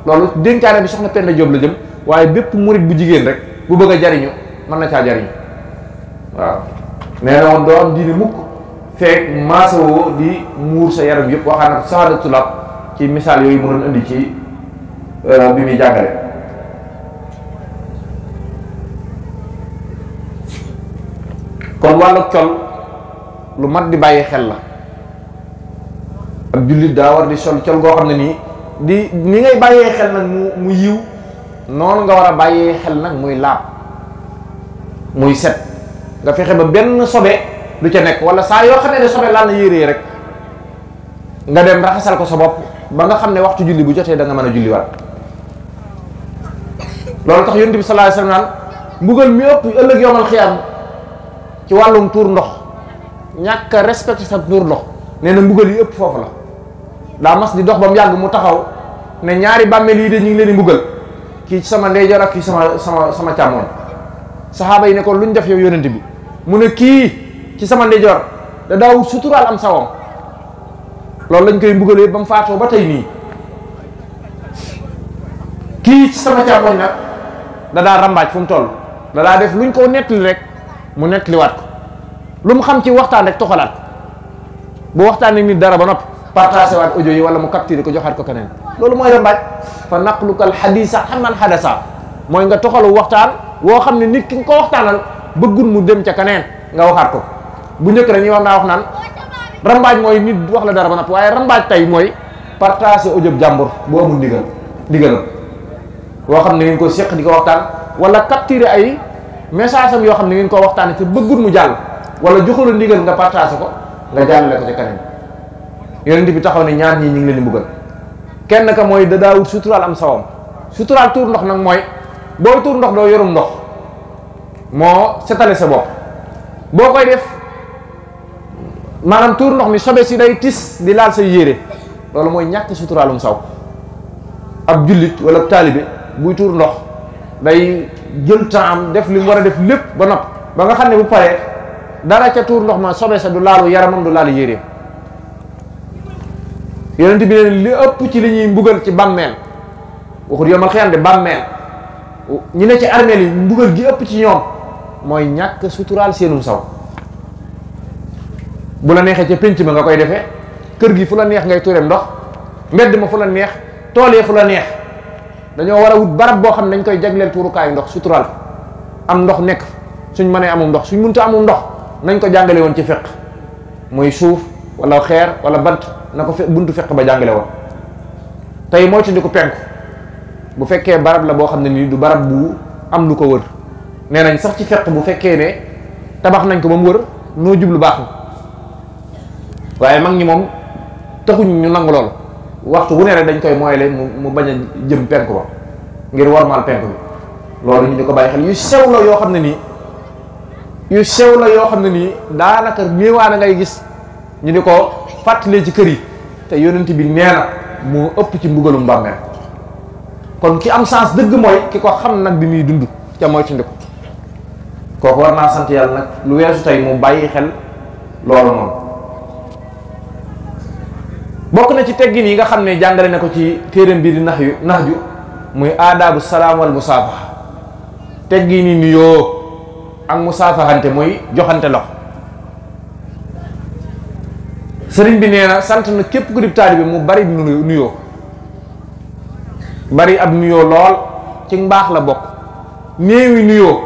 loolu dénkaane bi soxna Penda Diop la jëm waaye bépp murit bu jigéen rek bu bëgg a jariñu mën na caa jariñu waaw nee na woon doo am diine mukk fekk maasawoo di muur sa yaram yëpp waxaa na saxaadatu lab ci misaal yooyu mu doon indi ci bi muy jàngale. kon wàllu col lu mat di bàyyi xel la ab jullit daa war di sol col goo xam ne nii ni ngay bàyyee xel nag mu yiw noonu nga war a bàyyee xel nag muy laab muy set nga fexe ba benn sobe du ca nekk wala saa yoo xamee ne sobe laal na yére rek nga dem raxasal ko sa bopp ba nga xam ne waxtu julli bu jotee da nga mën a julliwaat. loolu tax yonent bi sallallahu alayhi wasallam naan mbugal mi ëpp ëllëg yowmal xiyaam ci wàllum tuur ndox ñàkk a respecté sa tuur ndox nee na mbugal yi ëpp foofu la. daa mas di dox ba mu yàgg mu taxaw ne ñaari bàmmeel yi de ñu ngi leen di mbugal kii ci sama ndeyjoor ak kii sama càmmoñ. saxaaba yi ne ko luñ def yow yonent bi mu ne kii ci sama ndeyjoor da daawut suturaal am sawam loolu lañ koy mbugalee ba mu faatoo ba tey nii. kii ci sama càmmoñ nag da daa rambaaj fu mu toll da daa def luñ ko nettali rek mu nettaliwaat ko lu mu xam ci waxtaan rek toxalaat bu waxtaan nit dara ba noppi partagé waat audio yi wala mu capturé ko joxaat ko keneen. loolu mooy rambaaj fa naqlukal xadiisa xaman xadasa mooy nga toxalu waxtaan woo xam ne nit ki nga ko waxtaanal bëggul mu dem ca keneen nga waxaat ko. bu njëkk rek ñi wax naa wax naan rambaaj mooy nit wax la dara ba noppi waaye rambaaj tey mooy partagé audio jàmbur bu amul ndigalam boo xam ne ngeen ko séq di ko waxtaan wala capturer ay message am yoo xam ne ngeen ko waxtaanee te bëggul mu jàll wala joxula ndigal nga partagé ko nga jàllale ko ca keneen. yonent bi taxaw ne ñaar ñii ñu ngi leen di mbugal kenn ka mooy da daawut suturaal am sawam suturaal tuur ndox nag mooy booy tuur ndox doo yorum ndox moo setale sa bopp boo koy def maanaam tuur ndox mi sobe si day tis di laal say yére loolu mooy ñàkk suturaalum saw. ab jullit wala taalibe buy tuur ndox day jël temps am def li mu war a def lépp ba nopp ba nga xam ne bu paree dara ca tuur ndox ma sobe sa du laalu yaramam du laalu yéreem. yonent bi ne li ëpp ci li ñuy mbugal ci bàmmeel waxut yomal xiyam de bàmmeel ñi ne ci armeel yi mbugal gi ëpp ci ñoom mooy ñàkk suturaal seenum saw. bu la neexee ca pénc ma nga koy defee kër gi fu la neex ngay tuureem ndox mbedd ma fu la neex tool yi fu la neex dañoo war a wut barab boo xam ne dañ koy jagleel tuurukaayu ndox suturaal am ndox nekk suñ mënee amul ndox suñ mënta amul ndox nañ ko jàngale woon ci fiq muy suuf wala xeer wala bant na ko buntu fiq ba jàngale woon. tey mooy tudd ko penku bu fekkee barab la boo xam ne nii du barab bu am lu ko wër nee nañ sax ci fiq bu fekkee ne tabax nañ ko ba mu wër noo jublu baax na waaye mag ñi moom taxuñ ñu nangu lool. waxtu wu ne rek dañ koy moyele mu bañ a jëm penku ba ngir warmal penku bi loolu ñu di ko bàyyi xel yu sew la yoo xam ne nii daanaka néewaana ngay gis ñu di ko fàttalee ci kër yi te yonent bi nee na moo ëpp ci mbugalum bàmmeel. kon ki am sens dëgg mooy ki ko xam nag bi muy dund ca moytandiku kooku war naa sant yàlla nag lu weesu tey mu bàyyi xel loolu noonu. bokk na ci teggin yi nga xam ne jàngale na ko ci téereem bi di naxju muy aadaabu salaam wal musaafaha teggin yi nuyoo ak musaafahante muy joxante loxo. sëriñ bi nee na sant na képp ku di taalibe mu bari nuyoo bari ab nuyoo lool ci mbaax la bokk. néewi nuyoo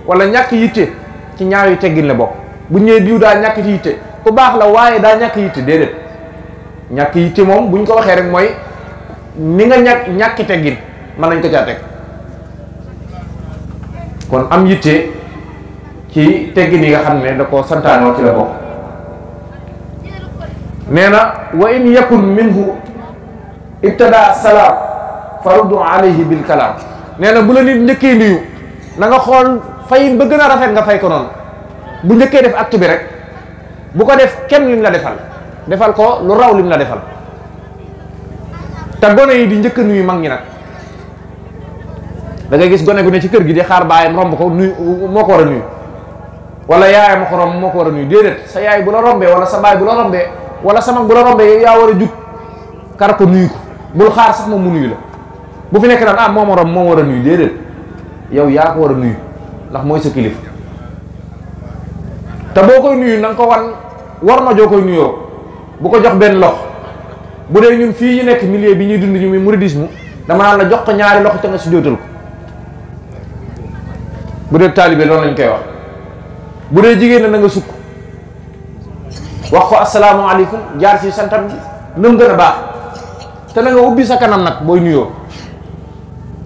wala ñàkk yitte ci ñaawi teggin la bokk. bu ñëwee diw daa ñàkk ci yitte ku baax la waaye daa ñàkk yitte déedéet. ñàkk yitte moom buñ ko waxee rek mooy ni nga ñàkki teggin mën nañ ko caa teg kon am yitte ci teggin yi nga xam ne da ko santaanoo ci la bokk. nee na wa in yakun minhu ibtada salaam faruddu alayhi bil kalaam. nee na bu la nit njëkkee nuyu na nga xool fayin ba gën a rafet nga fay ko noonu bu njëkkee def acte bi rek bu ko def kenn lim la defal ko lu raw lim la defal. te gone yi di njëkk a nuyu mag ñi nag. da ngay gis gone gu ne ci kër gi di xaar baayam romb ko nuyu moo ko war a nuyu wala yaayam ko romb moo ko war a nuyu déedéet sa yaay bu la rombee wala sa baay bu la rombee wala sa mag bu la rombee yow yaa war a jug kar ko nuyu ko bul xaar sax moom mu nuyu la bu fi nekk naan ah moo ma romb moo war a nuyu déedéet yow yaa ko war a nuyu ndax mooy sa kilifa te boo koy nuyu na nga ko war ma joo koy nuyoo bu ko jox benn loxo bu dee ñun fii ñu nekk milieu bi ñuy dund ñu muy mouridisme dama naan la jox ko ñaari loxo te nga si jootal ko bu dee taalibe loolu lañ koy wax bu dee jigéen na nga sukk wax ko asalaamaaleykum jaar ci santam nam gën a baax te na nga ubbi sa kanam nag booy nuyoo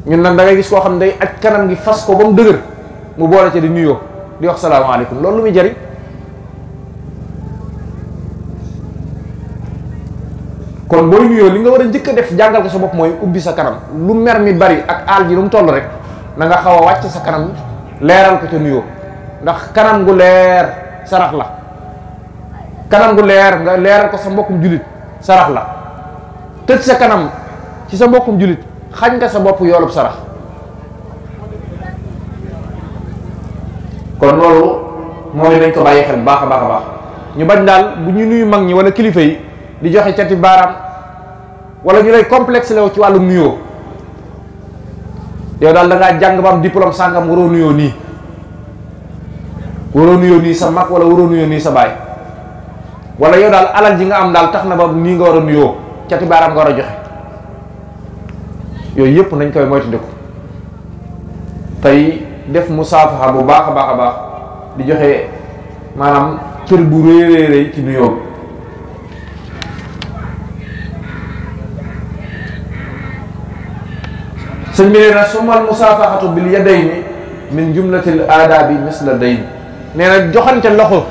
ñun nag da ngay gis koo xam ne day aj kanam gi fas ko ba mu dëgër mu boole ca di nuyoo di wax salaamaaleykum loolu lu muy jariñ kon booy nuyoo li nga war a njëkk a def jàngal ko sa bopp mooy ubbi sa kanam lu mer mi bari ak aal ji lu mu toll rek na nga xaw a wàcc sa kanam leeral ko ca nuyoo ndax kanam gu leer sarax la kanam gu leer nga leeral ko sa mbokkum julit sarax la tëj sa kanam ci sa mbokkum julit xañ nga sa bopp yoolub sarax kon loolu mooy nañ ko bàyyi xel baax a baax a baax ñu bañ daal bu ñu nuyu mag ñi wala kilifa yi di joxe cati baaraam wala ñu lay complexe lew ci wàllu nuyoo yow daal da ngaa jàng ba am diplôme sàngam waroo nuyoo nii sa mag wala waroo nuyoo nii sa baay wala yow daal alal ji nga am daal tax na ba nii nga war a nuyoo cati baaraam nga war a joxe yooyu yëpp nañ koy moytandiku tey def musaafaxa bu baax a baax a baax di joxe maanaam cër bu rëy rëy ci nuyoo sëñ bi nee na sumal musaafaxatu bil yadayni min jumlatil aadaabi misla dayn nee na joxante loxo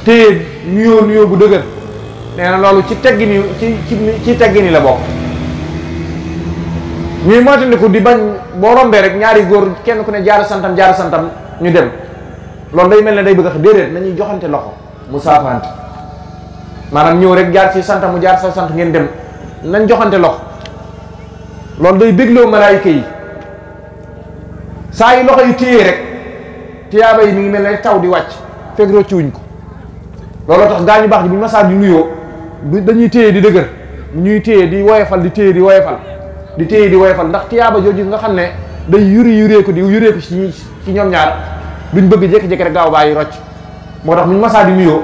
téye nuyoo bu dëgër nee na loolu ci teggini ci teggini la bokk ñuy moytandiku di bañ boo rombee rek ñaari góor kenn ku ne jaar santam ñu dem loolu day mel ne day bëgg a xam déedéet nañuy joxante loxo musaafaxante maanaam ñëw rek jaar ci santam mu jaar sa sant ngeen dem nañ joxante loxo loolu day bégloo malaayika yi saa yi loxo yi téye rek tiyaaba yi mi ngi mel ne taw di wàcc fekk roccuwuñ ko looloo tax gaa ñu baax ji bu ñu masaa di nuyoo dañuy téye di dëgër ñuy téye di woyefal di téye di woyefal ndax tiyaaba jooju nga xam ne day yureeku ci ñoom ñaar duñ bëgg jékki-jékki rek gaaw bàyyi rocc moo tax bu ñu masaa di nuyoo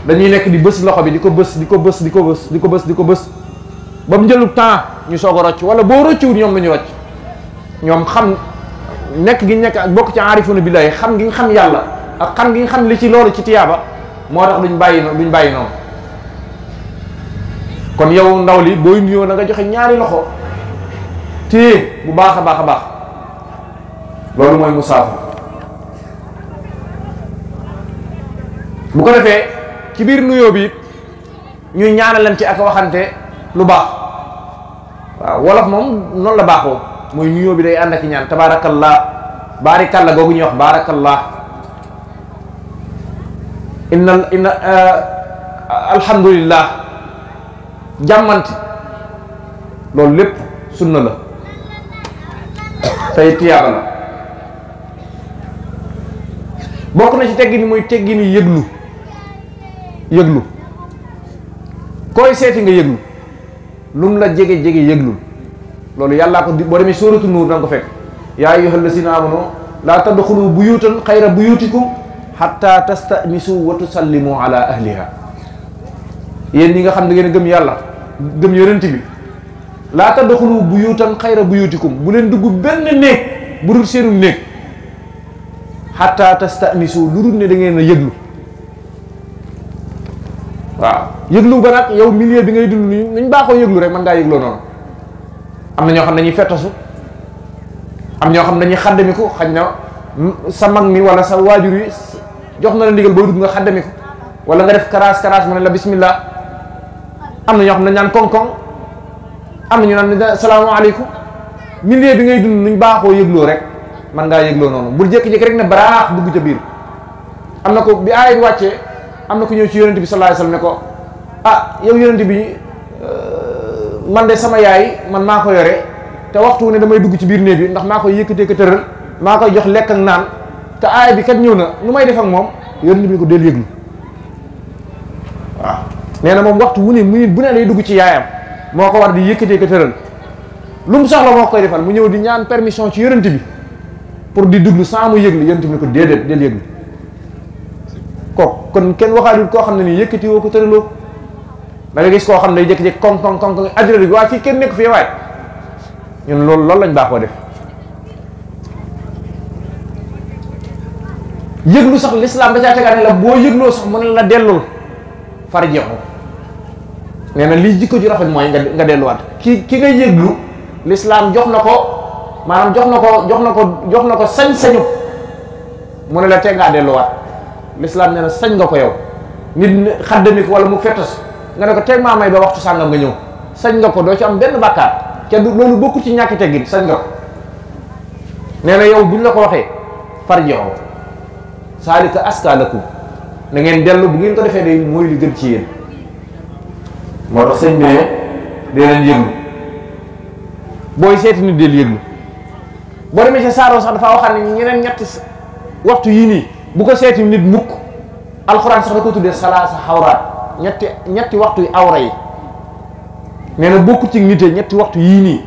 dañuy nekk di bës loxo bi di ko bës ba mu jëlu temps ñu soog a rocc wala boo rocciwut ñoom lañu rocc ñoom xam nekk gi nekk ak bokk ci aarifuna billahi xam gi xam yàlla ak xam gi xam li ci loolu ci tiyaaba moo tax duñ bàyyi noonu kon yow ndaw li booy nuyoo na nga joxe ñaari loxo téye bu baax a baax loolu mooy musaafa bu ko defee ci biir nuyoo bi ñuy ñaanalante ak waxante lu baax waaw wolof moom noonu la baaxoo mooy nuyoo bi day ànd ak ñaan tabaarakallah baarikalla googu ñuy wax baarakallah inna alhamdulillah jàmmante loolu lépp sunna la tey tiyaaba la bokk na ci teggini muy teggini yëglu koy seeti nga yëglu lum la jege yëglul loolu yàllaa ko boo demee sóoratu nuur da nga ko fekk yaa ayyuhal lazina amanu laa tadxulu buyutan xayra buyutikum xatta tastanisu wa tusallimu ala ahliha yéen ñi nga xam ne ngeen gëm yàlla gëm yonent bi laa tadxulu buyutan xayra buyutikum bu leen dugg benn néeg bu dul seenu néeg xatta tastanisu lu dul ne da ngeen a yëglu waaw yëglu ba nag yow milieu bi ngay dund nii nuñ baaxoo yëglu rek mën ngaa yëgloo noonu am na ñoo xam ne dañuy fettasu am ñoo xam ne dañuy xaddamiku xañ na sa mag mi wala sa waajur yi jox na la ndigal boo dugg nga xaddamiku wala nga def karaas mu ne la bismillah am na ñoo xam ne ñaan koŋ-koŋ am na ñu naan salaamaaleykum milieu bi ngay dund nuñ baaxoo yëgloo rek mën ngaa yëgloo noonu bul jékki-jékki rek ne baraax dugg ca biir am na ko bi aaya bi wàccee am na ko ñëw ci yonent bi sallallahu alayhi wasallam ne ko ah yow yonent bi man de sama yaay man maa ko yore te waxtu ne damay dugg ci biir néeg bi ndax maa koy yëkkatee ko tëral maa koy jox lekk ak naan te aaya bi kat ñëw na nu may def ak moom yonent bi ko del yëglu waaw nee na moom waxtu wu ne minute bu ne lay dugg ci yaayam moo ko war di yëkkatee ko tëral lu mu soxla moo koy defal mu ñëw di ñaan permission ci yonent bi pour di duglu sans mu yëglu yonent bi ko déedéet del yëglu kon kenn waxaatul koo xam ne nii yëkkati woo ko tëraloo da nga gis koo xam ne day jékki-jékki koŋ adré bi waaye fii kenn nekk fii waay ñun loolu lañ baaxoo def yëglu sax l'islam da caa tegaat ne la boo yëgloo sax mu ne la dellul far jeexu nee na lii jikko ju rafet mooy nga delluwaat ki nga yëglu l'islam jox na ko maanaam jox na ko sañ-sañu mu ne la tee ngaa delluwaat l'islam nee na sañ nga ko yow nit xaddami ko wala mu fettas nga ne ko teg maa may ba waxtu sàngam nga ñëw sañ nga ko doo ci am benn bàkkaar te loolu bokku ci ñàkki teggin sañ nga ko nee na yow buñ la ko waxee farji'u saalika azkaa lakum na ngeen dellu bu ngeen ko defee day mooy li gën ci yéen moo tax sëñ bi dee leen yëglu booy seeti nit del yëglu boo demee ci saaroo sax dafa waxaat ne ñeneen ñetti waxtu yii nii bu ko seeti nit mukk alxuraan sax da ko tuddee salaasa xawraat ñetti waxtu yi awra yi nee na bokku ci nite ñetti waxtu yii nii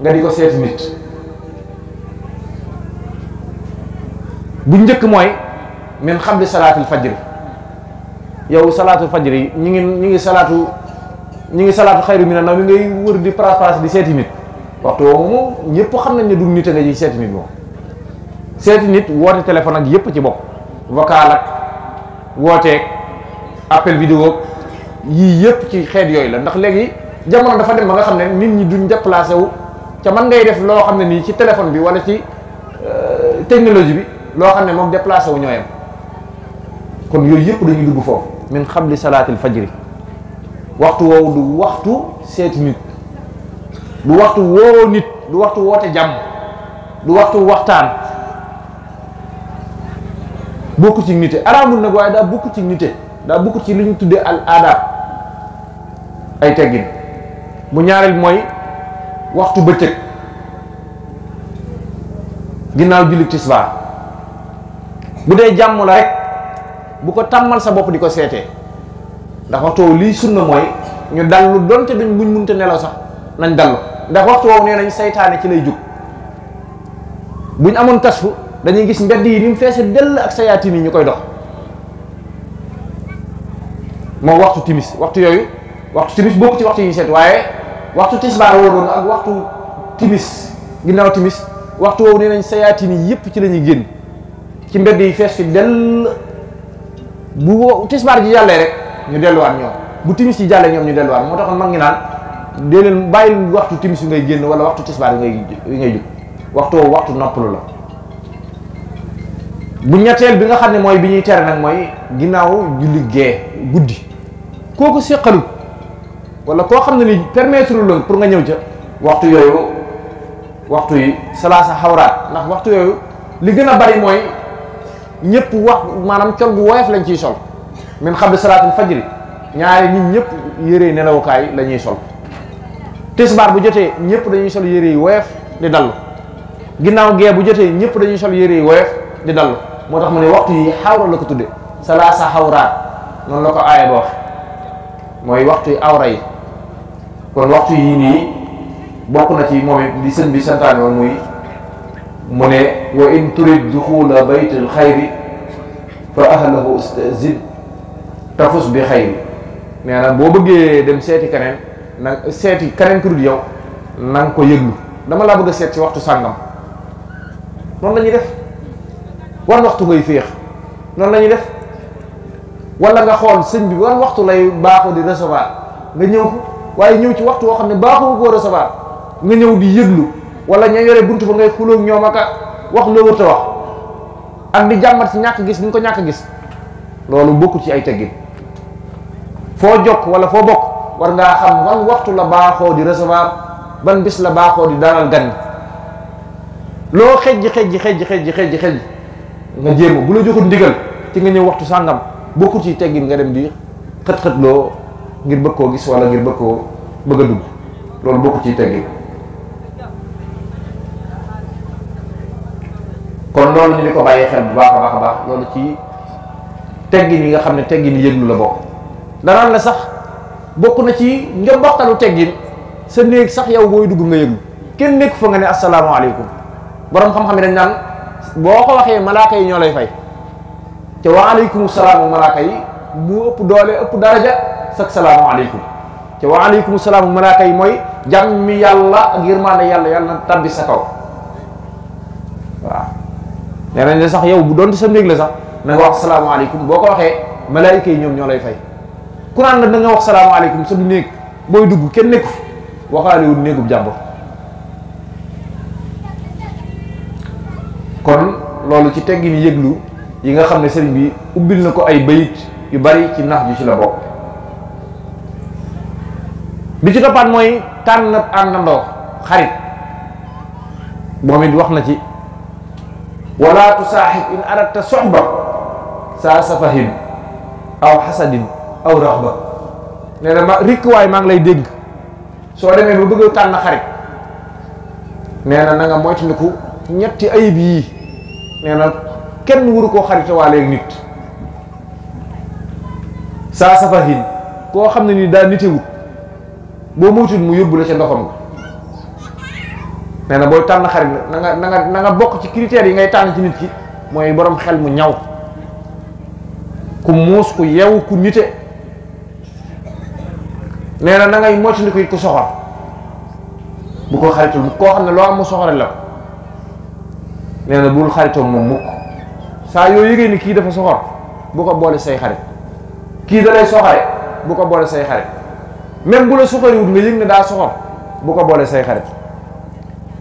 nga di ko seeti nit bu njëkk mooy min xabli salaatul fajri yow salaatul fajri ñi ngi salaatu xayru mina nawm mi ngay wër di paras di seeti nit waxtu woowu moom ñëpp xam nañ ne du nit a nga ji seeti nit moom seeti nit woote téléphone ak yëpp ci bokk vocal ak wooteeg appel vidéo yii yëpp ci xeet yooyu la ndax léegi jamono dafa dem ba nga xam ne nit ñi duñ déplacé wu ca man ngay def loo xam ne nii ci téléphone bi wala ci technologie bi loo xam ne moom déplacé wu ñooyam kon yooyu yëpp dañuy dugg foofu min xabli salaatil fajri waxtu woowu du waxtu seeti nit du waxtu woo nit du waxtu woote jàmm du waxtu waxtaan bokku ci nite araamul nag waaye daa bokku ci nite daa bokku ci li ñu tuddee al adab ay teggin bu ñaareel mooy waxtu bëccëg ginnaaw julli tisbaar bu dee jàmm la rek bu ko tàmmal sa bopp di ko seetee ndax waxtu woowu lii sunna mooy ñu dallu donte duñ buñ munte nelaw sax nañ dallu ndax waxtu woowu nee nañ saytaane ci lay jug buñ amoon kasfu dañuy gis mbedd yi ni mu feese dell ak sayaatin yi ñu koy dox moom waxtu timis waxtu yooyu waxtu timis bokku ci waxtu yi ñu seet waaye waxtu tisbaar woo doon ak waxtu timis ginnaaw timis waxtu woowu nee nañ sayaatin yi yëpp ci la ñuy génn ci mbedd yi fees fi dell bu tisbaar ji jàllee rek ñu delluwaat ñoom bu timis yi jàllee ñoom ñu delluwaat moo taxoon mag ngi naan dee leen bàyyi waxtu timis yu ngay génn wala waxtu tisbaar yi ngay jug waxtu woowu waxtu noppalu la bu ñetteel bi nga xam ne mooy bi ñuy tere nag mooy ginnaaw julli gee guddi kooku séqalut wala koo xam ne ni permettre la pour nga ñëw ca waxtu yooyu waxtu yi salaasa xawraat ndax waxtu yooyu li gën a bari mooy ñëpp wax maanaam col gu woyof lañ ciy sol min xam ne salaatul fajri ñaari nit ñëpp yére nelawukaay la ñuy sol tisbaar bu jotee ñëpp dañuy sol yére yi woyof di dallu ginnaaw gee bu jotee ñëpp dañuy sol yére yi woyof di dallu moo tax mu ne waxtu yi xawra la ko tudde salaasa xawraat noonu la ko aaya ba wax mooy waxtu yi awra yi kon waxtu yi nii bokk na ci moom it di sën bi santaane woon muy mu ne wa in turid duxula baytil xayri fa ahlahu istazid tafus bi xayri nee na boo bëggee dem seeti keneen na seeti keneen ku dul yow na nga ko yëglu dama laa bëgg a seet ci waxtu sàngam noonu la ñuy def wan waxtu ngay féex noonu la ñuy def wala nga xool sëñ bi wan waxtu lay baaxoo di recevoir nga ñëw ko waaye ñëw ci waxtu woo xam ne baaxoo koo recevoir nga ñëw di yëglu wala ña yore buntu ba ngay xulóog ñoom aka wax loo wërta wax ak di jàmmat ci ñàkk gis ni nga ko ñàkk gis loolu bokku ci ay teggin foo jokk wala foo bokk war ngaa xam wan waxtu la baaxoo di recevoir ban bis la baaxoo di dalal gan loo xejji nga jéem bu la joxul ndigal ci nga ñëw waxtu sàngam bokku ci teggin nga dem di xët-xët loo ngir bëgg koo gis wala ngir bëgg a dugg loolu bokk ci teggin. kon loolu ñu di ko bàyyi xel bu baax a baax a baax loolu ci teggin yi nga xam ne teggin yëglu la bokk. danaan la sax bokk na ci nga bokkalu teggin sa néeg sax yow booy dugg nga yëglu kenn nekk fa nga ne asalaamaaleykum. borom xam-xam yi dañ naan boo ko waxee malaaka yi ñoo lay fay te waaleykum salaam malaaka yi mu ëpp doole ëpp daraja sax salaamaaleykum te waaleykum salaam malaaka yi mooy jàmmi yàlla ak yërmaande yàlla yàlla na tabbi sa kaw waaw. nee nañ la sax yow bu doon sa néeg la sax na nga wax salaamaaleykum boo ko waxee malaayika yi ñoom ñoo lay fay. ku naan nag da nga wax salaamaaleykum sa du néeg booy dugg kenn nekku fi waxaalewul néegub jàmbur. kon loolu ci teggin yëglu yi nga xam ne sëriñ bi ubbil na ko ay bayit yu bari ci nax ju ci la bokk. bi ci toppaat mooy tànn àndandoo xarit moom it wax na ci wala tusaaxib in aradta soxba saa safahin aw xasadin aw raxba. nee na ma rikk waay maa ngi lay dégg soo demee ba bëgg a tànn xarit nee na nga moytandiku ñetti ayib yii. nee na kenn wuru koo xarita waa léegi nit saa safahin koo xam ne ni daa nitewut boo moytuwut mu yóbbu la ca ndoxam nga. nee na booy tànn xarit na nga bokk ci critères yi ngay tànn ci nit ki mooy borom xel mu ñaw ku muus ku yew ku nite. nee na ngay moytandiku it ku soxor bu ko xaritul koo xam ne loo am mu soxore la. nee na bul xaritoog moom mukk saa yoo yëgee ni kii dafa soxor bu ko boole say xarit kii da lay soxore bu ko boole say xarit même bu la soxoriwut nga yëg ne daa soxor bu ko boole say xarit.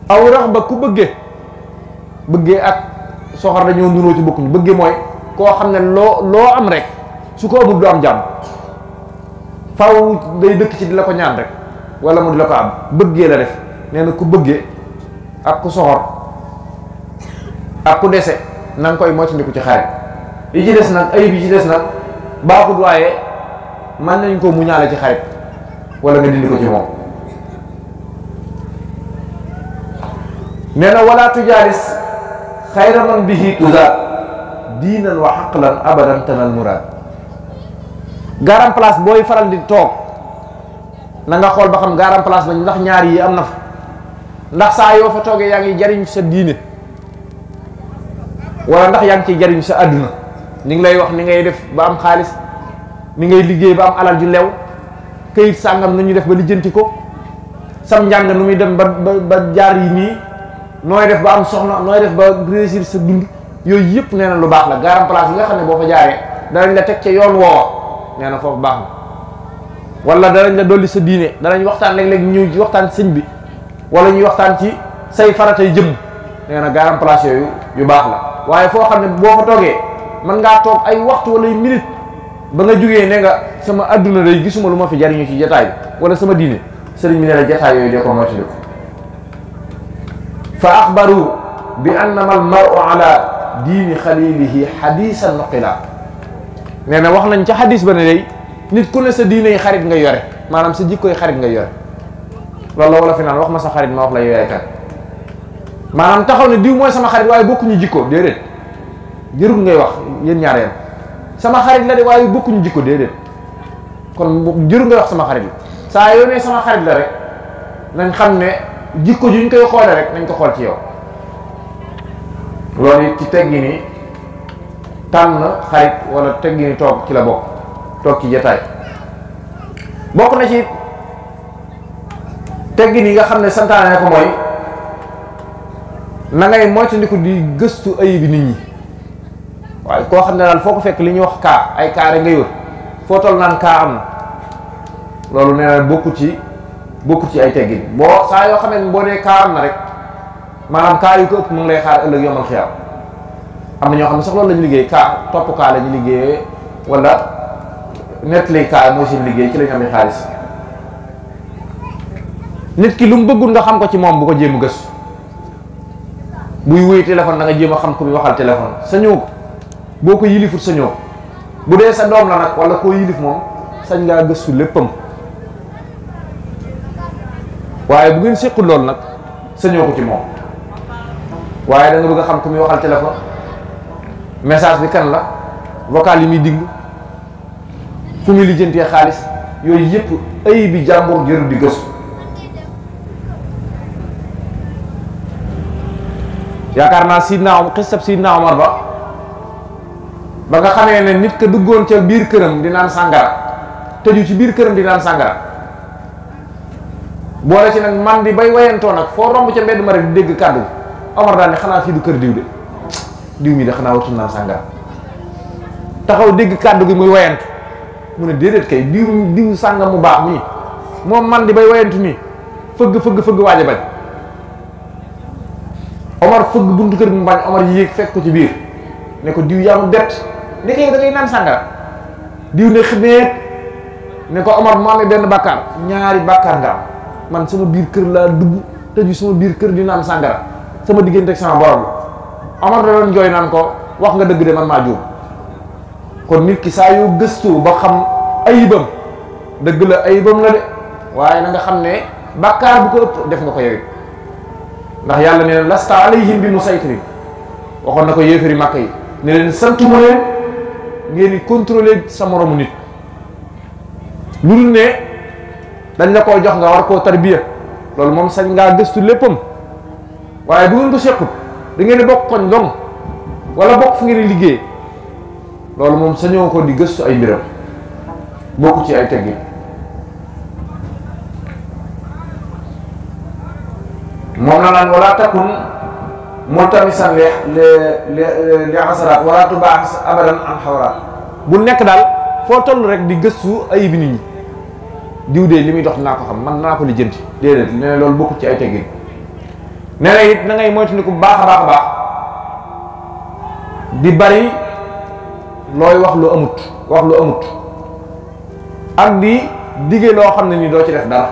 aw rax ba ku bëggee ak soxor dañoo nuroo ci bokkuñu. bëggee mooy koo xam ne loo am rek su ko amul du am jàmm faw day dëkk ci di la ko ñaan rek wala mu di la ko am bëggee la def. nee na ku bëggee ak ku soxor ak ku dese na nga koy moytandiku ci xarit. yi ci des nag ayib yi ci des nag baaxut waaye mën nañ ko muñaale ci xarit wala nga dindi ko ci moom. nee na wala tujaalis xayra man bihi tuzaat diinan wa xaqlan abadan tanal muraad. garam place booy faral di toog na nga xool ba xam garam place ba ndax ñaar yi am na fa ndax saa yoo fa toogee yaa ngi jariñ sa diine wala ndax yaa ngi ciy jariñ sa àdduna. ni ngi lay wax ni ngay def ba am xaalis ni ngay liggéey ba am alal ju lew këyit sàngam nu ñu def ba lijjanti ko sam njàng nu muy dem ba jaar yi nii nooy def ba am soxna nooy def ba réussir sa dund yooyu yëpp nee na lu baax la. garam place yi nga xam ne boo fa jaaree danañ la teg ca yoon woowa nee na foofu baax na. wala danañ la dolli sa diine danañ waxtaan léeg-léeg ñëw ci waxtaan sëñ bi wala ñuy waxtaan ci say faratay jëm. nee na garam place yooyu yu baax la. waaye foo xam ne boo fa toogee mën ngaa toog ay waxtu wala ay minute ba nga jógee ne nga sama adduna day gisuma lu ma fi jariñu ci jataay bi wala sama diine sëriñ bi ne la jataay yooyu de ko moytu ko. fa axbaru bi annama al maru ala diini xalilihi xadisan nuqila. nee na wax nañ ca xadis ba ne day nit ku ne sa diine yi xarit nga yore maanaam sa jikkoy xarit nga yore. loolu la wala fi naan wax ma sa xarit ma wax la yore kat maanaam taxaw ne diw mooy sama xarit waaye bokkuñu jikko déedéet jërul ngay wax yéen ñaar yam sama xarit la de waaye bokkuñu jikko déedéet kon jërul ngay wax sama xarit la saa yoo ne sama xarit la rek nañ xam ne jikko ju ñu koy xoole rek nañ ko xool ci yow. loolu it ci teggi ni tànn xarit wala teggi ni toog ci la bokk toog ci jataay bokk na ci teggi ni nga xam ne santaane ko mooy na ngay moytandiku di gëstu ayibi nit ñi. waaye koo xam ne daal foo ko fekk li ñuy wax kaa ay kaa rek nga yor foo toll naan kaa am na loolu nee na bokku ci ay teggin. boo saa yoo xam ne boo dee kaa am na rek maanaam kaa yu ko ëpp mu ngi lay xaar ëllëg yomal xiyaam. am na ñoo xam ne sax loolu la ñu liggéey kaa topp kaa la ñu liggéeyee wala nettali kaa mooy seen liggéey ci la ñu amee xaalis. nit ki lu mu bëggul nga xam ko ci moom bu ko jéem a gëstu. buy wuy téléphone da nga jéem a xam ku muy waxal téléphone sañoo ko boo ko yilifut sañoo ko bu dee sa doom la nag wala koo yilif moom sañ ngaa gëstu léppam. waaye bu ngeen séqul loolu nag sañoo ko ci moom. waaye da nga bëgg a xam ku muy waxal téléphone, message bi kan la, vocal yi muy diglu, fu muy lijjantee xaalis, yooyu yëpp ay bi jàmbur jëru di gëstu. yaakaar naa xisab Sidna Omar ba nga xamee ne nit ka duggoon ca biir këram di naan sàngara, tëju ci biir këram di naan sàngara, boole ci nag man di bay wayantoo nag foo romb ca mbedd ma rek di dégg kàddu Omar daal ne xanaa fii du kër diw de, diw mi de xanaa watul naan sàngara, taxaw dégg kàddu gi muy wayantu mu ne déedéet kay diw sànga mu baax nii moom man di bay wayantu nii fëgg waaj a bañ. Omar fëgg buntu kër gi mu bañ, Omar yéeg fekk ko ci biir ne ko diw yaa mu det ne ko yow da ngay naan sàngara. diw ne ximeet ne ko Omar moo amee benn bàkkaar, ñaari bàkkaar nga am, man sama biir kër laa dugg tëju sama biir kër di naan sàngara, sama diggante ak sama borom la. Omar da doon jooy naan ko wax nga dëgg de man maa juum. kon nit ki saa yoo gëstu ba xam ayibam, dëgg la ayibam la de, waaye na nga xam ne bàkkaar bu ko ëpp def nga ko yow. ndax yàlla ne lasta alayhim bi musaytirin, waxoon na ko yéefari màkk yi ne leen santuma leen ngeen di contrôler sa moromu nit, lu dul ne dañ la koo jox nga war koo tarbiya, loolu moom sañ ngaa gëstu léppam. waaye bu ngeen ko sequt da ngeen di bokk koñ dong wala bokk fu ngeen di liggéey, loolu moom sañoo ko di gëstu ay mbiram, bokku ci ay teggi. moom la naan wala takun multamisan li asaraat wala tubaax abadan an xawraat. bu nekk daal foo toll rek di gëstu ayibi nit ñi, diw de li muy dox naa ko xam, man naa ko lijjanti, déedéet nee na loolu bokkul ci ay teggin. nee na it na ngay moytandiku bu baax a baax a baax di bari looy wax lu amut ak di dige loo xam ne ni doo ci def dara.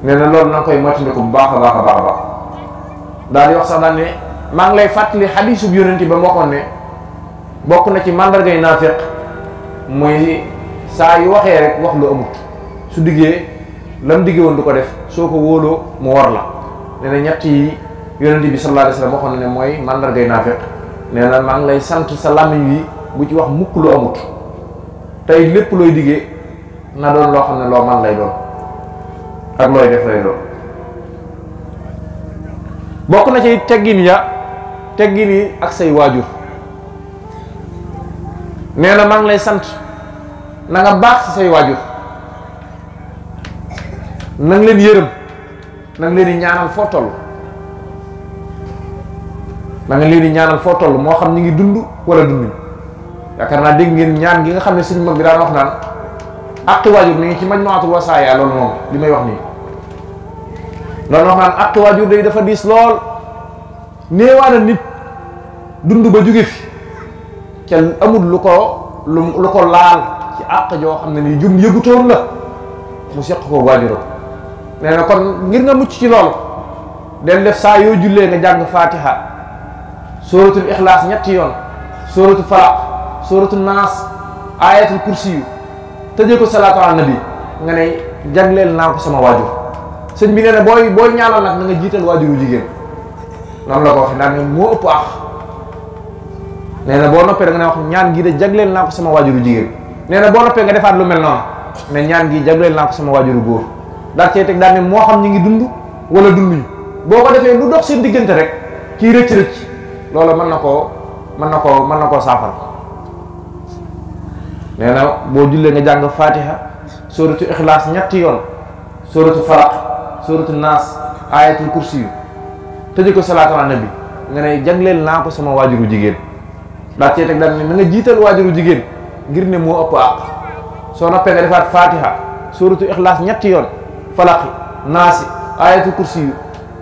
nee na loolu na koy moytandiku bu baax a baax a baax a baax. daal di wax sax daal ne maa ngi lay fàttali xadiisub yonent ba mu waxoon ne bokk na ci màndargay naafiq mooy saa yu waxee rek wax lu amut, su diggee lam diggee woon du ko def, soo ko wóoloo mu war la. nee na ñett yi yonent bi sallallahu alayhi wasallam waxoon na ne mooy màndargay naafiq. nee na maa ngi lay sant sa làmmiñ wi bu ci wax mukk lu amut, tey lépp looy diggee na doon loo xam ne loo man lay doon ak looy def lay doon. bokk na ci teggin yi ak say waajur. nee na maa ngi lay sant na nga baax ci say waajur, na nga leen yërëm, na nga leen di ñaanal foo toll, na nga leen di ñaanal foo toll, moo xam ñi ngi dund wala dunduñ. yaakaar naa dégg ngeen ñaan gi nga xam ne suñu mag bi daan wax naan àqi waajur mi ngi ci majmuatul wasaaya. loolu moom li may wax nii loolu wax naan àqi waajur day dafa diis lool, néewaana nit dund ba jóge fi ca amul lu ko laal ci àq joo xam ne nii jum yëgutoon la mu seq ko waajuram. nee na kon ngir nga mucc ci loolu del def saa yoo jullee nga jàng fatiha, suratul ixlaas ñetti yoon, suratul falaq, suratul naas, ayatul kursi yu, tëjee ko salaatu ala nabi, nga ne jagleel naa ko sama waajur. sëñ bi nee na booy ñaanal nag na nga jiital waajuru jigéen, noonu la ko waxee daal ne moo ëpp àq. nee na boo noppee da nga ne wax ñaan gii de jagleel naa ko sama waajuru jigéen. nee na boo noppee nga defaat lu mel noonu mais ñaan gi jagleel naa ko sama waajuru góor. daal cee teg daal ne moo xam ñi ngi dund wala dunduñu, boo ko defee lu dox seen diggante rek kii rëcc loola mën na koo saafara. nee na boo jullee nga jàng fatiha, suratu ixlaas ñetti yoon, suratu falaq, suratu naas, ayatul kursi yu, tëjee ko salaatu ala nabi, nga ne jagleel naa ko sama waajuru jigéen. daal cee teg daal ne na nga jiital waajuru jigéen ngir ne moo ëpp àq. soo noppee nga defaat fatiha, suratu ixlaas ñetti yoon, falaqi, naasi, ayatul kursi yu,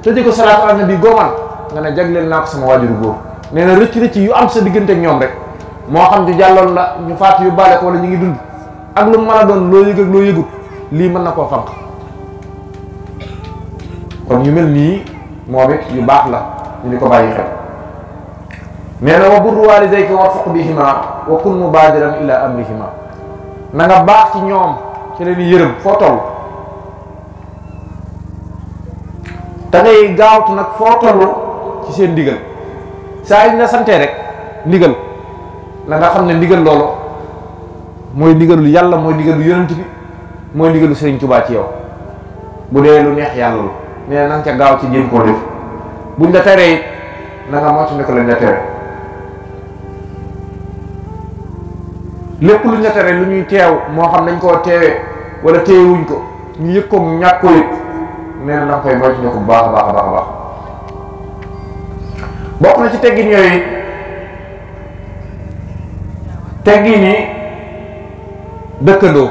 tëjee ko salaatu ala nabi gooman, nga ne jagleel naa ko sama waajuru góor. nee na rëcc yu am sa diggante ak ñoom rek, moo xam ci jàlloon la ñu faatu yu baale ko wala ñu ngi dund, ak lu mën a doon loo yëg ak loo yëgut, lii mën na koo fanq. kon yu mel nii moom it yu baax la ñu di ko bàyyi xel. nee na wa burru walidayka warfuq bihima wa kun mubadiran ila amrihima. na nga baax ci ñoom ci leen yërëm foo toll, te ngay gaawtu nag foo toll ci seen ndigal saa yi na santee rek ndigal la nga xam ne ndigal loolu mooy ndigalul yàlla, mooy ndigalu yonent bi, mooy ndigalu Sëriñ Tuubaa ci yow. bu dee lu neex yàlla lu nee na nga ca gaaw ci jéem koo def, buñ la teree it na nga moytu ne ko lañ la tere. lépp luñ la tere lu ñuy teew moo xam nañ koo teewee wala teewuñ ko ñu yëg ko ñàkk ko yëg nee na nga koy moytu ne ko bu baax a baax a baax a baax. bokk na ci teggin yooyu teggin yi dëkkandoo.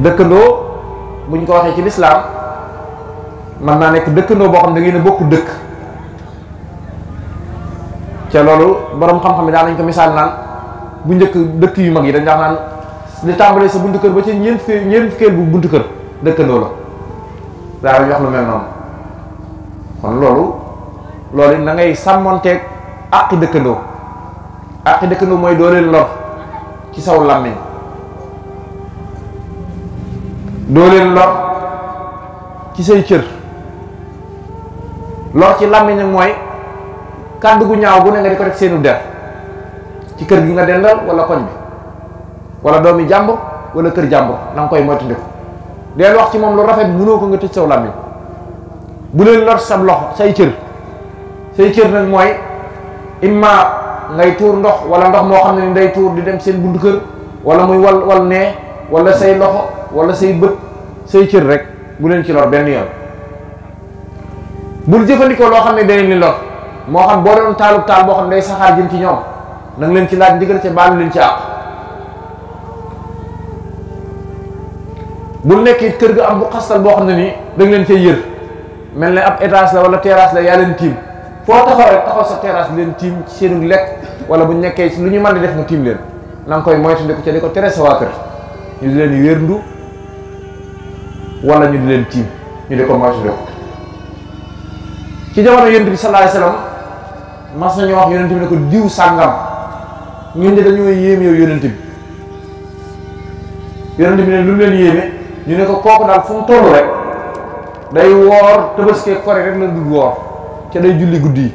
dëkkandoo buñ ko waxee ci lislaam mën naa nekk dëkkandoo boo xam ne da ngeen a bokk dëkk. ca loolu borom xam-xam yi daan nañ ko misaal naan bu njëkk dëkk yu mag yi dañ daan naan li tàmbalee sa buntu kër ba ci ñeent fukkeel bu buntu kër dëkkandoo la daa dañ wax lu mel noonu. kon loolu it na ngay sàmmonteeg àqi dëkkandoo. àqi dëkkandoo mooy doo leen lor ci saw làmmiñ, doo leen lor ci say cër. lor ci làmmiñ nag mooy kàddu gu ñaaw gu ne nga di ko def seenu der ci kër gi nga dendal wala koñ bi wala doomi jàmbur wala kër jàmbur na nga koy moytandiku. deel wax ci moom lu rafet mënoo ko nga tëj saw làmmiñ. bu leen lor sa loxo say cër nag mooy imma ngay tuur ndox wala ndox moo xam ne ni day tuur di dem seen buntu kër wala muy wal nee wala say loxo wala say bët say cër rek bu leen ci lor benn yoon. bul jëfandikoo loo xam ne danañ li lor moo xam boo doon taalub taal boo xam ne day saxaar jëm ci ñoom na nga leen ci laaj ndigal ca baalu leen ci àq. bul nekk it kër ga am bu xastal boo xam ne nii da nga leen cay yër mel ne ab étage la wala terrasse la yaa leen tiim foo taxaw rek taxaw sa terrasse leen tiim ci seenu lekk wala bu ñu nekkee ci lu ñu mën di def nga tiim leen na nga koy moytandiku ca di ko tere sa waa kër ñu di leen wérndu wala ñu di leen tiim ñu di ko moytandiku. ci jamono yonent bi sallallahu alayhi wasallam mas nañu wax yonent bi ne ko diw sàngam ñun de dañoo yéem yow yonent bi. yonent bi ne lu leen yéeme ñu ne ko kooku daal fu mu toll rek day woor Tabaski Kori rek la dul woor ca day julli guddi yi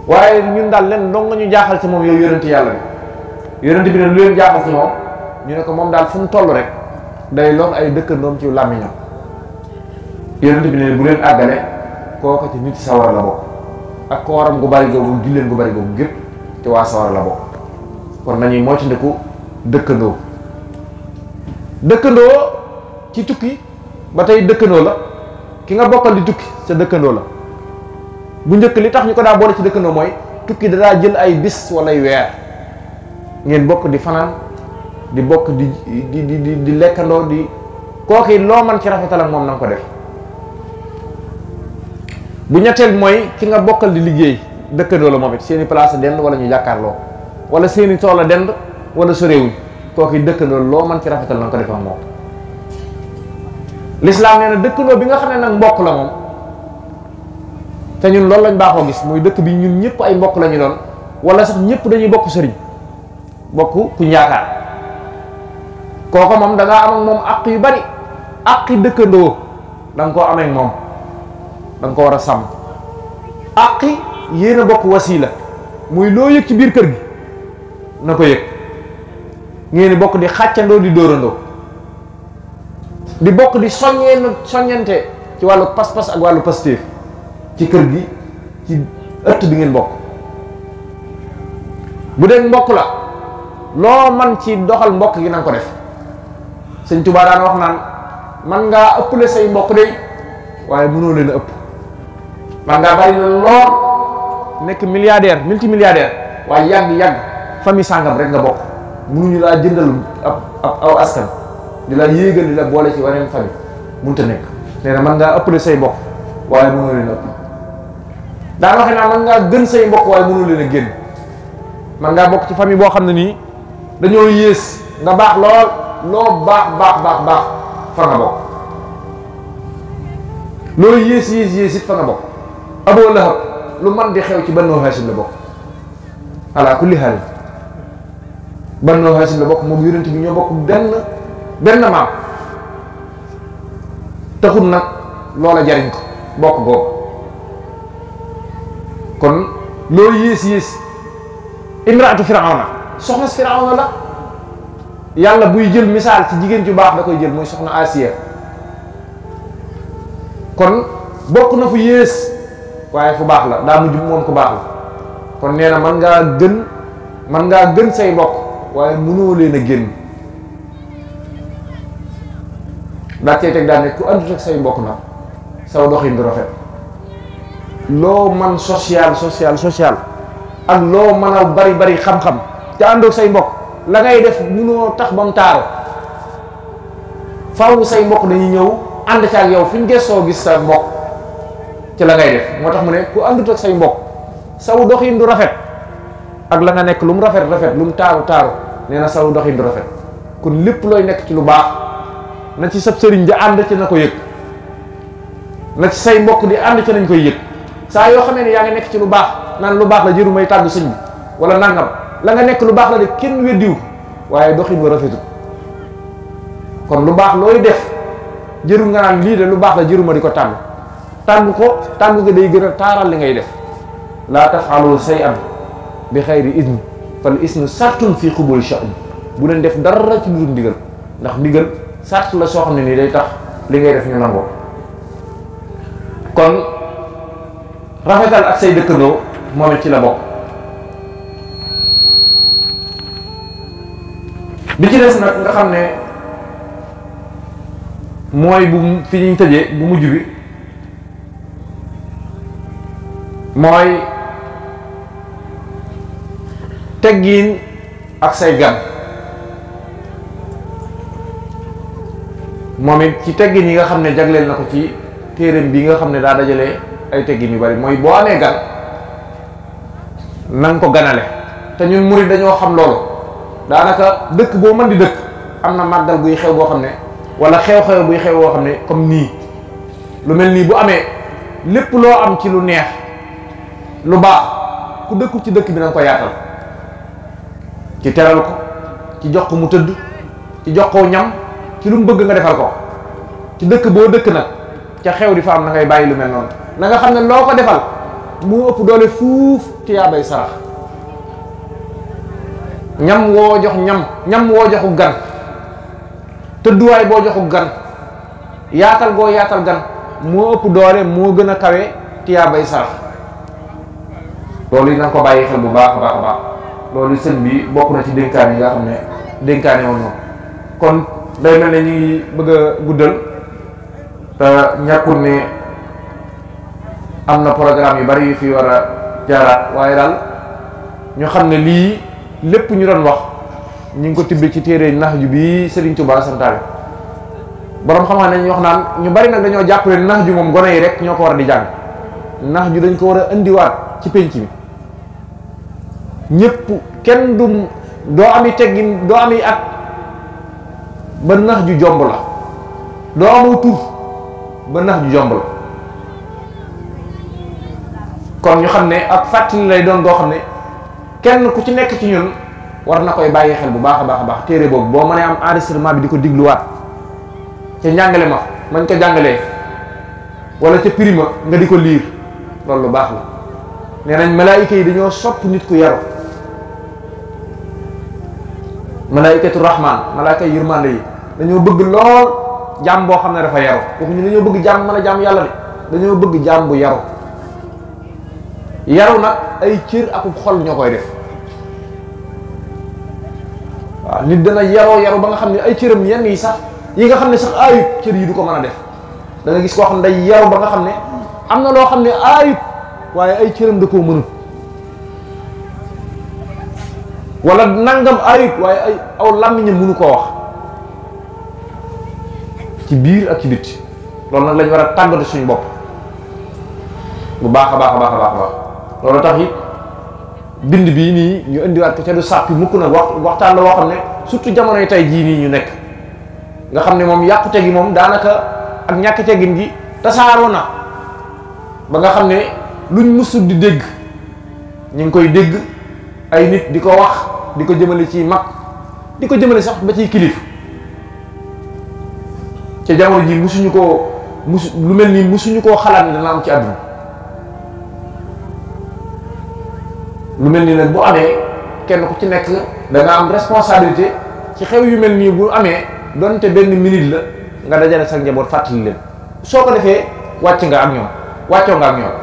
waaye ñun daal leen dong nga ñu jaaxal ci moom yow yonent yàlla bi. yonent bi ne lu leen jaaxal ci moom ñu ne ko moom daal fu mu toll rek day lor ay dëkkandoom ci làmmiñam. yonent bi ne bu leen àggale kooku ci nit sawar la bokk ak kooram gu bari googu julleen gu bari googu gépp ci waa sawar la bokk. kon nañuy moytandiku dëkkandoo. dëkkandoo ci tukki ba tey dëkkandoo la ki nga bokkal di tukki sa dëkkandoo la. bu njëkk li tax ñu ko daa boole ci dëkkandoo mooy tukki da daa jël ay bis wala ay weer ngeen bokk di fanaan di bokk di lekkandoo di kooki loo man ci rafetal ak moom na nga ko def. bu ñetteel mooy ki nga bokkal di liggéey dëkkandoo la moom it seeni place dend wala ñu jàkkaarloo wala seeni tool a dend wala soreewuñ kooki dëkkandoo loo man ci rafetal na nga ko def ak moom. lislaam nee na dëkkandoo bi nga xam ne nag mbokk la moom te ñun loolu lañ baaxoo gis muy dëkk bi ñun ñëpp ay mbokk la ñu doon wala sax ñëpp dañuy bokk sëriñ bokk ku yaakaar kooku moom da ngaa am ak moom àq yu bari àqi dëkkandoo da nga koo amee ak moom da nga ko war a sàmm. àqi yéen a bokk wasiila muy loo yëg ci biir kër gi na ko yëg ngeen bokk di xàccandoo di dóorandoo di bokk di soññente ci wàllu pas-pas ak wàllu pastéef ci kër gi ci ëtt bi ngeen bokk. bu dee mbokk la loo man ci doxal mbokk gi na nga ko def. Sëñ Tuubaa daan wax naan man ngaa ëpple say mbokk de waaye mënoo leen a ëpp. man ngaa bari na lool nekk milliardaire multimilliardaire waaye yàgg famille sàngam rek nga bokk mënuñu laa jëndal aw askan di la yéegal di la boole ci waneen famille mënut a nekk. nee na man ngaa ëpple say mbokk waaye mënoo leen a ëpp. daan waxe naa man ngaa gën say mbokk waaye mënoo leen a génn. man ngaa bokk ci famille boo xam ne nii dañoo yées nga baax lool loo baax fa nga bokk. loolu yées it fa nga bokk. Aboo Lahab lu man di xew ci Banu Hashim la bokk ala kulli haal Banu Hashim la bokk moom yonent bi ñoo bokk benn maam taxul nag loola jariñ ko bokk googu. kon loolu yées imraatu firawna soxna si firawna la yàlla buy jël misaal ci jigéen ju baax da koy jël muy soxna Asiya. kon bokk na fu yées waaye fu baax la daa mujj moom ku baax la. kon nee na man ngaa gën say mbokk waaye mënoo leen a génn. daa cee teg daal ne ku àndut ak say mbokk nag saw doxin du rafet. loo man social ak loo mën a bari xam-xam te àndoog say mbokk la ngay def mënoo tax ba mu taaru. faaw say mbokk dañuy ñëw ànd ca ak yow fi ñu gëstoo gis sa mbokk ci la ngay def. moo tax mu ne ku àndut ak say mbokk saw doxin du rafet. ak la nga nekk lu mu rafet lu mu taaru nee na saw doxin du rafet. kon lépp looy nekk ci lu baax na ci sab sëriñ di ànd ci na ko yëg, na ci say mbokk di ànd ci nañ koy yëg. saa yoo xamee ne yaa ngi nekk ci lu baax naan lu baax la jëru may tàggu sëñ bi wala nangam la nga nekk lu baax la de kenn weddiwu waaye doxin wa rafetu. kon lu baax looy def jëru nga naan lii de lu baax la jëru ma di ko tàgg ko tàgg nga day gën a taaral li ngay def. laa tafalu shay'an bi xayri idni fal isnu sartun fi qubul sha'n. bu leen def dara ci lu dul ndigal ndax ndigal sart la soo xam ne nii day tax li ngay def ñu nangoo. kon rafetal ak say dëkkandoo moom it ci la bokk. bi ci des nag nga xam ne mooy bu fi ñuy tëjee bu mujj bi mooy teggiin ak say gan. moom it ci teggin yi nga xam ne jagleel na ko ci téereem bi nga xam ne daa dajale ay teggin yu bari mooy boo amee gan na nga ko ganale. te ñun murid dañoo xam loolu daanaka dëkk boo mën di dëkk am na màggal buy xew boo xam ne wala xew-xew buy xew boo xam ne comme nii lu mel nii bu amee lépp loo am ci lu neex lu baax ku dëkku ci dëkk bi na nga ko yaatal ci teral ko ci jox ko mu tëdd ci jox ko ñam ci lu mu bëgg nga defal ko. ci dëkk boo dëkk nag ca xew di fa am na ngay bàyyi lu mel noonu na nga xam ne loo ko defal mu ëpp doole fuuf tiyaabay sarax. ñam woo jox ñam woo joxu gan tëdduwaay boo joxu gan yaatal goo yaatal gan moo ëpp doole moo gën a kawe tiyaabay sarax. loolu yi na nga ko bàyyi xel bu baax a baax loolu sëñ bi bokk na ci dénkaan yi nga xam ne dénkaane woon moom. kon day mel ne ñu ngi bëgg a guddal te ñàkkul ne am na programme yu bari yu fi war a jaaraat waaye daal ñu xam ne lii lépp ñu doon wax ñu ngi ko tibbee ci téere Nahju bi Serigne Touba santaane. borom xam-xam nañu wax naan ñu bari nag dañoo jàpp ne Nahju moom gone yi rek ñoo ko war a di jàng. Nahju dañ ko war a indiwaat ci penc mi ñëpp kenn du doo ami teggin doo ami at ba Nahju jomb la doo amoo tur ba Nahju jomb la. kon ñu xam ne ak fàttali lay doon doo xam ne kenn ku ci nekk ci ñun war na koy bàyyi xel bu baax a baax téere boobu boo mënee am enregistrement bi di ko digluwaat ca njàngale ma mañ ko jàngalee wala ca prima nga di ko liir loolu lu baax la. nee nañ malaayika yi dañoo sopp nit ku yaru. malaayikatu rahmaan malaayika yërmande yi dañoo bëgg lool jaam boo xam ne dafa yaru. kooku ñu dañoo bëgg jaam mën a jaam yàlla de dañoo bëgg jaam bu yaru. yaru nag ay cër ak xol ñoo koy def. waaw nit dana yaru ba nga xam ne ay cëram yenn yi sax yi nga xam ne sax aayut cër yi du ko mën a def. da nga gis koo xam ne day yaru ba nga xam ne am na loo xam ne aayut waaye ay cëram da koo mënut. wala nangam aayut waaye ay aw làmmiñam mënu koo wax ci biir ak ci bitti. loolu nag lañ war a tàggatu suñu bopp bu baax a baax. loolu tax it bind bii nii ñu indiwaat ko ca du sàppi mukk nag waxtaan la woo xam ne surtout jamonoy tey jii nii ñu nekk nga xam ne moom yàqute gi moom daanaka ak ñàkk teggin gi tasaaroo na ba nga xam ne luñ mësul di dégg ñu ngi koy dégg ay nit di ko wax di ko jëmale ci mag di ko jëmale sax ba ciy kilifa ca jamono ji mësuñu ko lu mel nii musuñu koo xalaat ni dana am ci àdduna. lu mel nii nag bu amee kenn ku ci nekk da nga am responsabilité ci xew yu mel nii bu amee donte benn minute la nga dajale sa njaboot fàttali leen soo ko defee wàcc nga ak ñoom wàccoo nga ak ñoom.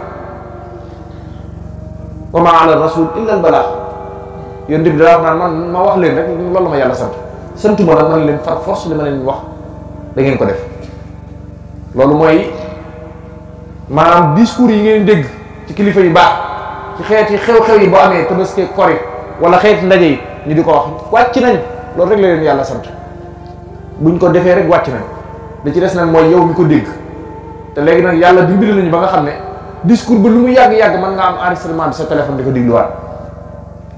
wa ma ala rasul illa al balaax yéen bi daa wax naan man ma wax leen rek loolu ma yàlla santuma nag man leen far force li ma leen wax da ngeen ko def. loolu mooy maanaam discours yi ngeen dégg ci kilifa yu baax ci xeeti xew-xew yi boo amee tabaski kori wala xeeti ndaje yi ñu di ko wax wàcc nañ loolu rek la leen yàlla sant buñ ko defee rek wàcc nañ li ci des nag mooy yow mi ko dégg te léegi nag yàlla dimbali nañu ba nga xam ne discours ba lu mu yàgg-yàgg mën nga am enregistrement bi sa téléphone di ko dégluwaat.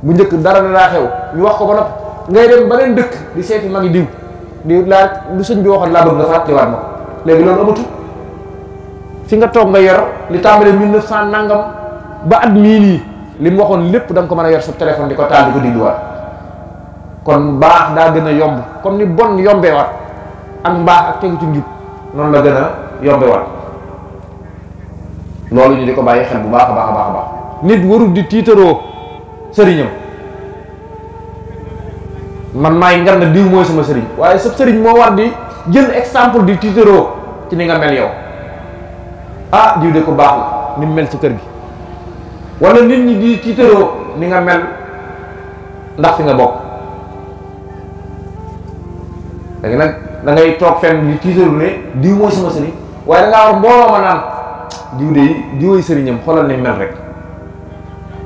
bu njëkk dara daa xew ñu wax ko ba noppi ngay dem beneen dëkk di seeti magi diw di laaj lu sëñ bi waxoon laa bëgg nga fàttaliwaat ma ko léegi loolu amatul fi nga toog nga yor li tàmbalee 1900 nangam ba at mii nii li mu waxoon lépp da nga ko mën a yor sa téléphone di ko taal di ko dégluwaat. kon baax daa gën a yomb comme ni bon yombee waat ak mbaax ak tegu ci njub noonu la gën a yombee waat loolu ñu di ko bàyyi xel bu baax a baax a baax a baax. nit warul di tiitaroo sëriñam man maay ngar na diw mooy sama sëriñ waaye sa sëriñ moo war di jël exemple di tiitaroo ci ni nga mel yow. ah diw de ko baax la ni mu mel ci kër gi wala nit ñi di tiitaroo ni nga mel ndax fi nga bokk. léegi nag da ngay toog fenn di tiitaru ne diw mooy sama sëriñ waaye da ngaa war mbooloo ma naan diw de diwooy sëriñam xoolal ni mel rek.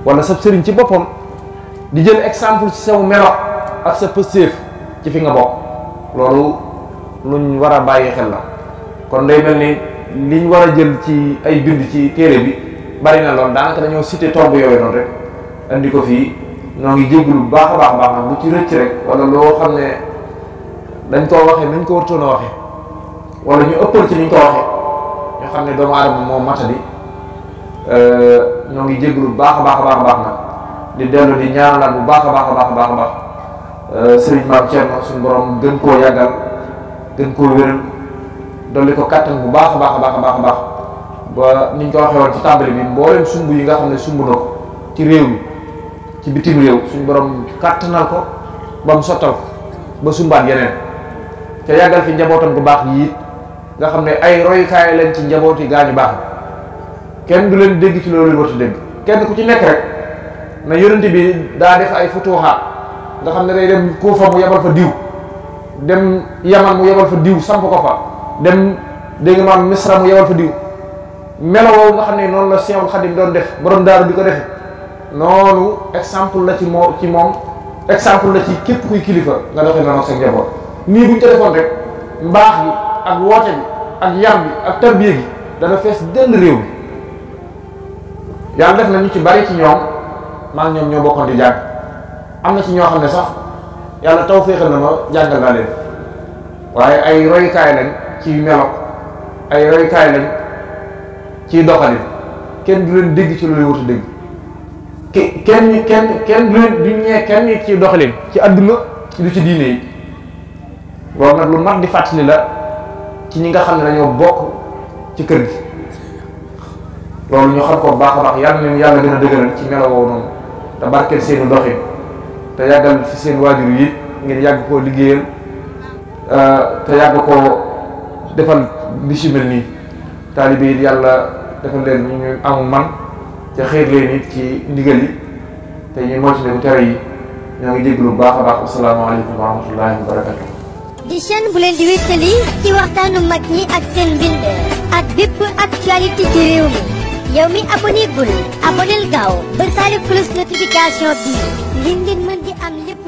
wala sa sëriñ ci boppam di jël exemple ci saw melo ak sa pëstéef ci fi nga bokk loolu luñ war a bàyyi xel la. kon day mel ni liñ war a jël ci ay bind ci téere bi bari na lool daanaka dañoo cité tomb yooyu noonu rek andi ko fii ñoo ngi jéggulu bu baax a baax a baax nag lu ci rëcc rek wala loo xam ne dañ koo waxee nañ ko wartoon a waxee wala ñu ëppal ci niñ ko waxee ñoo xam ne doomu aadama moo matadi ñoo ngi jéggulu bu baax a baax a baax a baax nag di dellu di ñaanalaat bu baax a baax a baax a baax a baax sëriñ Maam Thierno suñu borom gën koo yàggal gën koo wéral dolli ko kàttan bu baax a baax a baax a baax a baax ba niñ ko waxee woon ci tàmbali bi mboolem sumb yi nga xam ne sumb na ko ci réew mi ci bitim réew suñu borom kàttanal ko ba mu sottal ko ba sumbaat yeneen te yàggal fi njabootam bu baax yi it nga xam ne ay royukaay lañ ci njaboot yi gaañu baax kenn du leen dégg ci loolu warta dégg kenn ku ci nekk rek na yonent bi daa def ay futuhaat nga xam ne day dem Kuufa mu yebal fa diw dem Yaman mu yebal fa diw samp ko fa dem dégg nga maam Misra mu yebal fa diw melo woowu nga xam ne noonu la Seexul Xadim doon def borom daaru di ko defe noonu exemple la ci moom exemple la ci képp kuy kilifa nga doxee noonu ak sa njaboot nii buñ ko defoon rek mbaax gi ak woote bi ak yar bi ak tarbiya gi dana fees dell réew mi yàlla def na ñu ci bari ci ñoom maa ngi ñoom ñoo bokkoon di jàng am na ci ñoo xam ne sax yàlla taw féexal na ma jàngal naa leen waaye ay royukaay lañ ci melo ay royukaay lañ ci doxalin kenn du leen dégg ci lu leen wut a dégg kenn du leen du ñee kenn ci doxalin ci àdduna lu ci diine yi loolu nag lu mat di fàttali la ci ñi nga xam ne dañoo bokk ci kër gi loolu ñu xam ko baax a baax yàlla leen yàlla gën a dëgëral ci melo woowu noonu te barkeel seeni doxin te yàggal fi seen waajur yi ngeen yàgg koo liggéeyal te yàgg koo defal li si mel nii taalibe yi yàlla defal leen ñu amul man te xeer leen it ci ndigal yi te ñu moytandiku tere yi ñoo ngi jéglu bu baax a baax asalaamaaleykum wa rahmatullahi wa barakatu di chaîne bu leen di wéttali ci waxtaanu mag ñi ak seen mbind ak bépp actualité ci réew mi yow mi abonné gul aboneel gaaw ba saali cloche notification bi ngir ngeen mën di am lépp